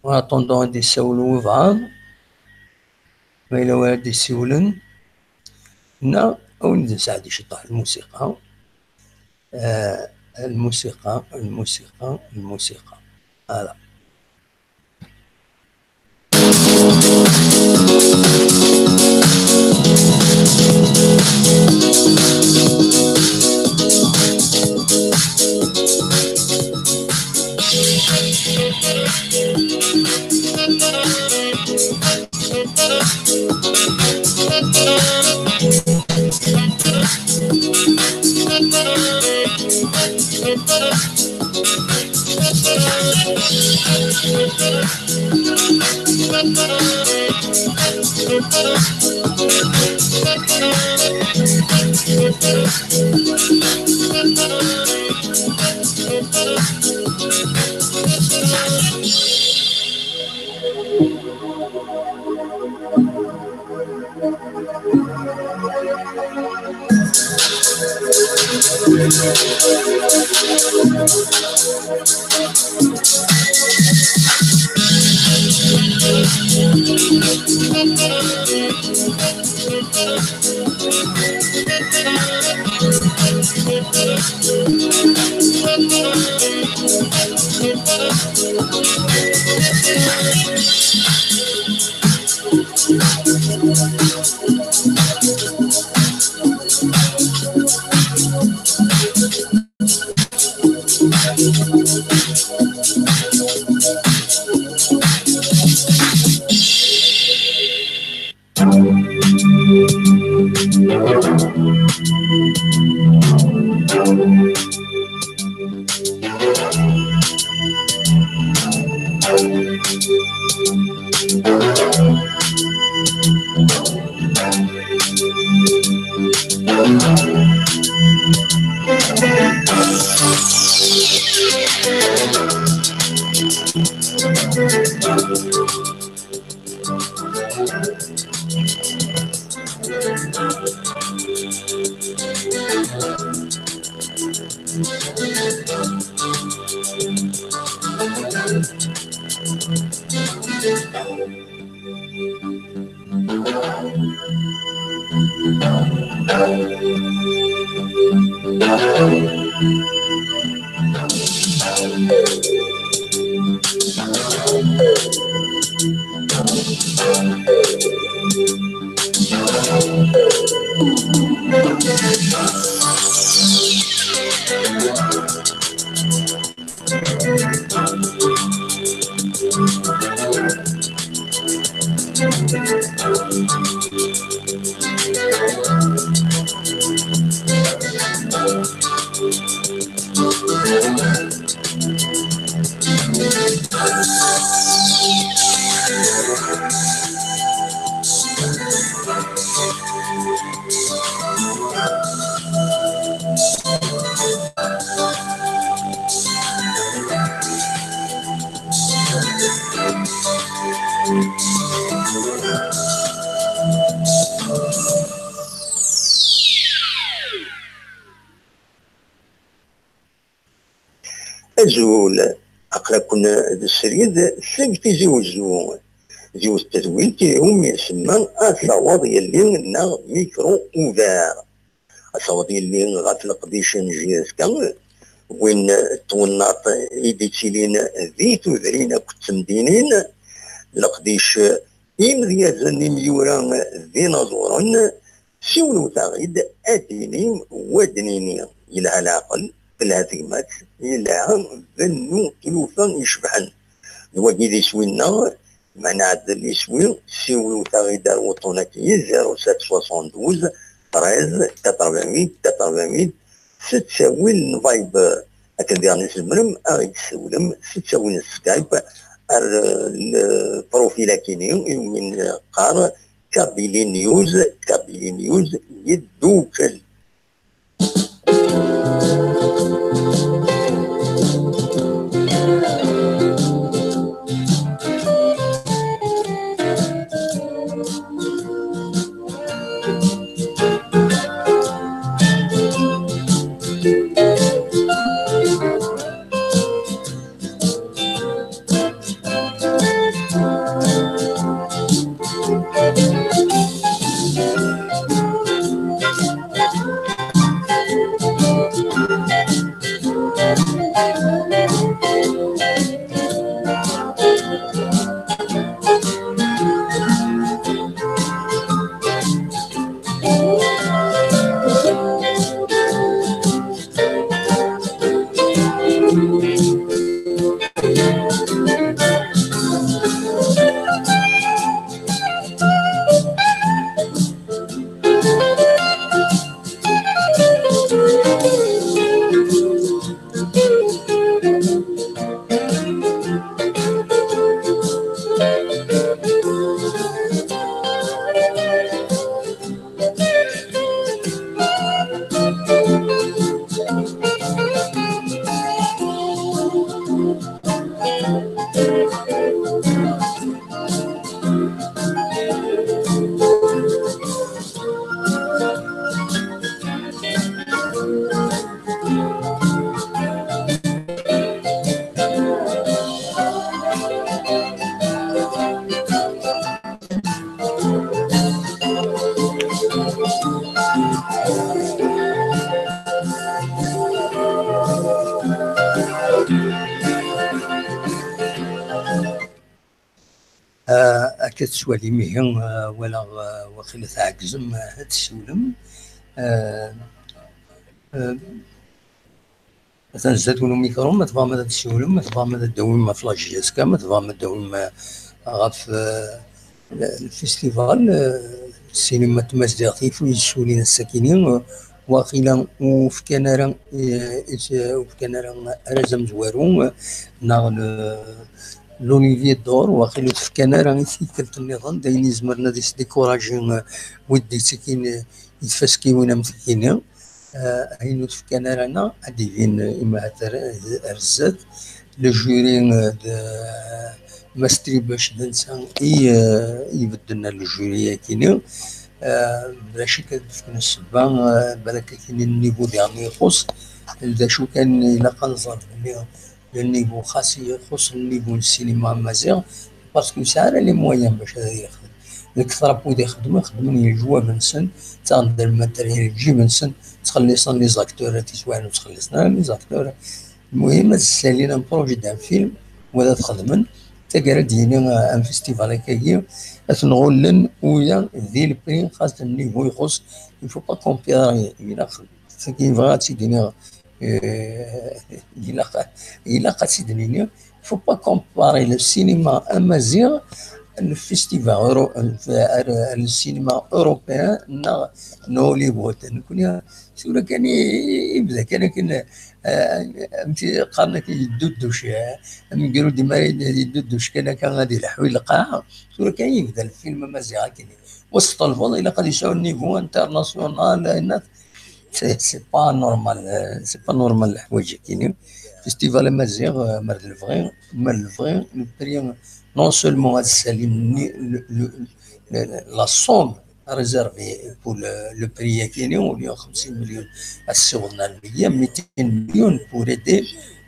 en attendant ad d-isawel webɛaḍ, ma yella wara d-isiwlen, neɣ ad wen-d-nesɛeddi ciṭṭaḥ lmusiqa. Eh, lmusiqa, lmusiqa, lmusiqa. Voilà. Azul, aql-aken d srid seg Tizi Wezzu. Yiwet n tedwilt iwumi isemma Asawaḍ Yelli neɣ Micro Ouvert. Asawaḍ Yelli ɣef leqdic n J S K, win n twennaḍt i d-ittilin di tudrin akked temdinin, leqdic imedyazen, imyura d inaẓuren, siwlewt-aɣ-id, ad d-inim, wa d-nini, yelha leɛqel, telha tegmat, yelha bennu tlufa icebḥen. D wagi d iswi-nneɣ, ma nɛeddel iswi, siwlewt-aɣ-id ar wuṭṭun-agi, zéro sept soixante-douze treize quatre-vingt-huit quatre-vingt-huit, s ttawil n Viber. Akken diɣen i tzemrem ad ɣ-d-tessiwlem s ttawil n Skype ar, eh, lprofil-agi-ni iwumi neqqar Kabylie News, Kabylie News yeddukel. Akka tettwalim ihi, eh, walaɣ, eh, waqila tɛeggzem, eh, ad tessiwlem. Eh, eh, Atan zdat-wen umikru, ma tebɣam ad tessiwlem, ma tebɣam ad d-tawim ɣef la J S K, ma tebɣam ad d-tawim, eh, ɣef, eh, lfistival, eh, ssinima n tmaziɣt i yessulin ass-akini, eh, waqila ur fkan ara, eh, is-, ur fkan ara araz amezwaru, eh, neɣ le-, l'Olivier d'Or, waqila ur t-fkan ara i tikkelt nniḍen, d ayen izemren ad isdikuraji, eh, wid d-yettakin, eh, i tfaskiwin am tikini. Eh, ayen ur t-fkan ara neɣ ad d-ibin, eh, imahat ar, ar zdat. Le jury, eh, d, eh, Mass Tribush d netta i, eh, ibedden le jury-akini. Eh, bla ccek ad d-fken ssebba, eh, balak akini nnivu diɣen ixuṣ. D acu kan ilaq ad nẓer belli le niveau xas ixuṣ le niveau n ssinima amaziɣ, parce que ur yesɛi ara les moyens bac ad yexdem. Lketra n wid ixeddmen, xeddmen yejwab-nsen, ttaɣen-d lmateryal n lǧib-nsen, ttxelliṣen les acteurs, tiswiɛin ur ttxelliṣen ara les acteurs. Lmuhim, ad ssalin un projet d'un film, wala ad t-xedmen, taggara ad d-yini, euh, un festival akkagi, ad ten-ɣullen, uya di le prix, xas le niveau ixuṣ, il faut pas comparer, ilaq, tagi yebɣa ad tt-id-iniɣ, euh, ilaq, ilaq ad tt-id-nini, faut pas comparer le cinéma amaziɣ, le festival euro-, euh, le cinéma européen, neɣ n Hollywood. Nekni tura kan i, i, ibda kan akken, eh, amek qqaren akken yedduduc, eh, amegru dima yedduduc kan akka ad ileḥḥu i lqaɛa. Tura kan yebda lfilm amaziɣ akken. Wa s tṭelbeḍ, ilaq ad yesɛu niveau international, ayen C'est, c'est pas normal, euh, c'est pas normal leḥwayeǧ-agi-nni. Festival amaziɣ, euh, ma d lebɣi, ma d lebɣi, le prix, non seulement ad ssalin ni-, le, le, le, la somme réservée pour le, le prix-agi-nni, au lieu xemsin millions, ad ssiwḍen ar meyya, mitin millions pour aider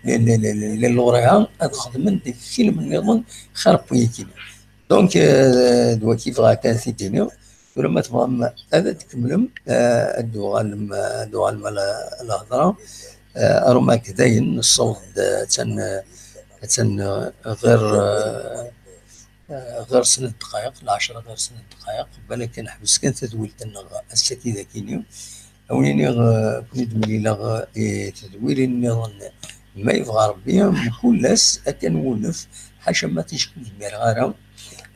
les, les, les, les, les lauréats ad xedmen des films nniḍen xir n wayagi-nni. Donc, euh, d wagi bɣiɣ kan ad t-id-iniɣ. Tura ma tebɣam ad tkemmlem, eh, ad d-uɣalem, ad d-uɣalem a la, a lhedra. Eh, arum akken dayen, nessaweḍ-d, eh, attan, eh, attan, eh, ɣer, eh, eh, ɣer snat ddqayeq, lɛecṛa ɣer snat ddqayeq, balak ad neḥbes kan tadwilt-nneɣ ass-agi dagi-ni. A wen-iniɣ, eh, ad ken-id-mlileɣ, eh, i tedwilin nniḍen, ma yebɣa Ṛebbi, mkul ass, akken wunef, ḥaca ma ticki ur zmireɣ ara,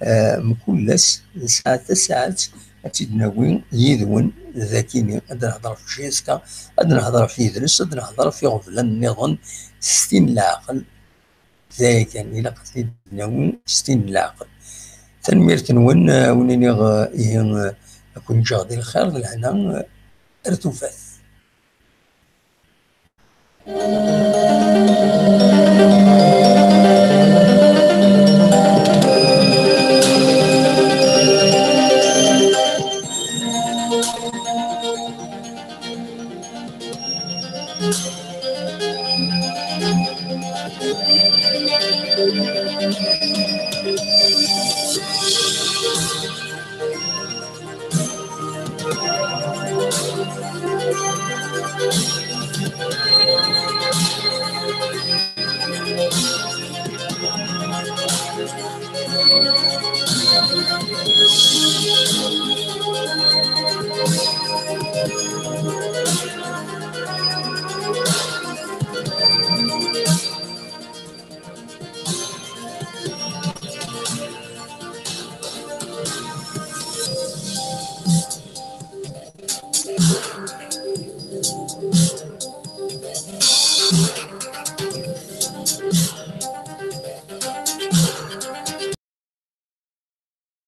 eh, mkul ass, nesɛa tasaɛet ad tt-id-nawi yid-wen dagi-ni, ad nehder ɣef J S K, ad nehder ɣef yidles, ad nehder ɣef iɣeblan nniḍen, s tin n leɛqel, d aya kan, ilaq ad t-id-nawi s tin n leɛqel. Tanemmirt-nwen, eh, a wen-iniɣ, eh, ihi, eh, ad ken-ǧǧeɣ di lxir, d lehna, eh, ar tufat.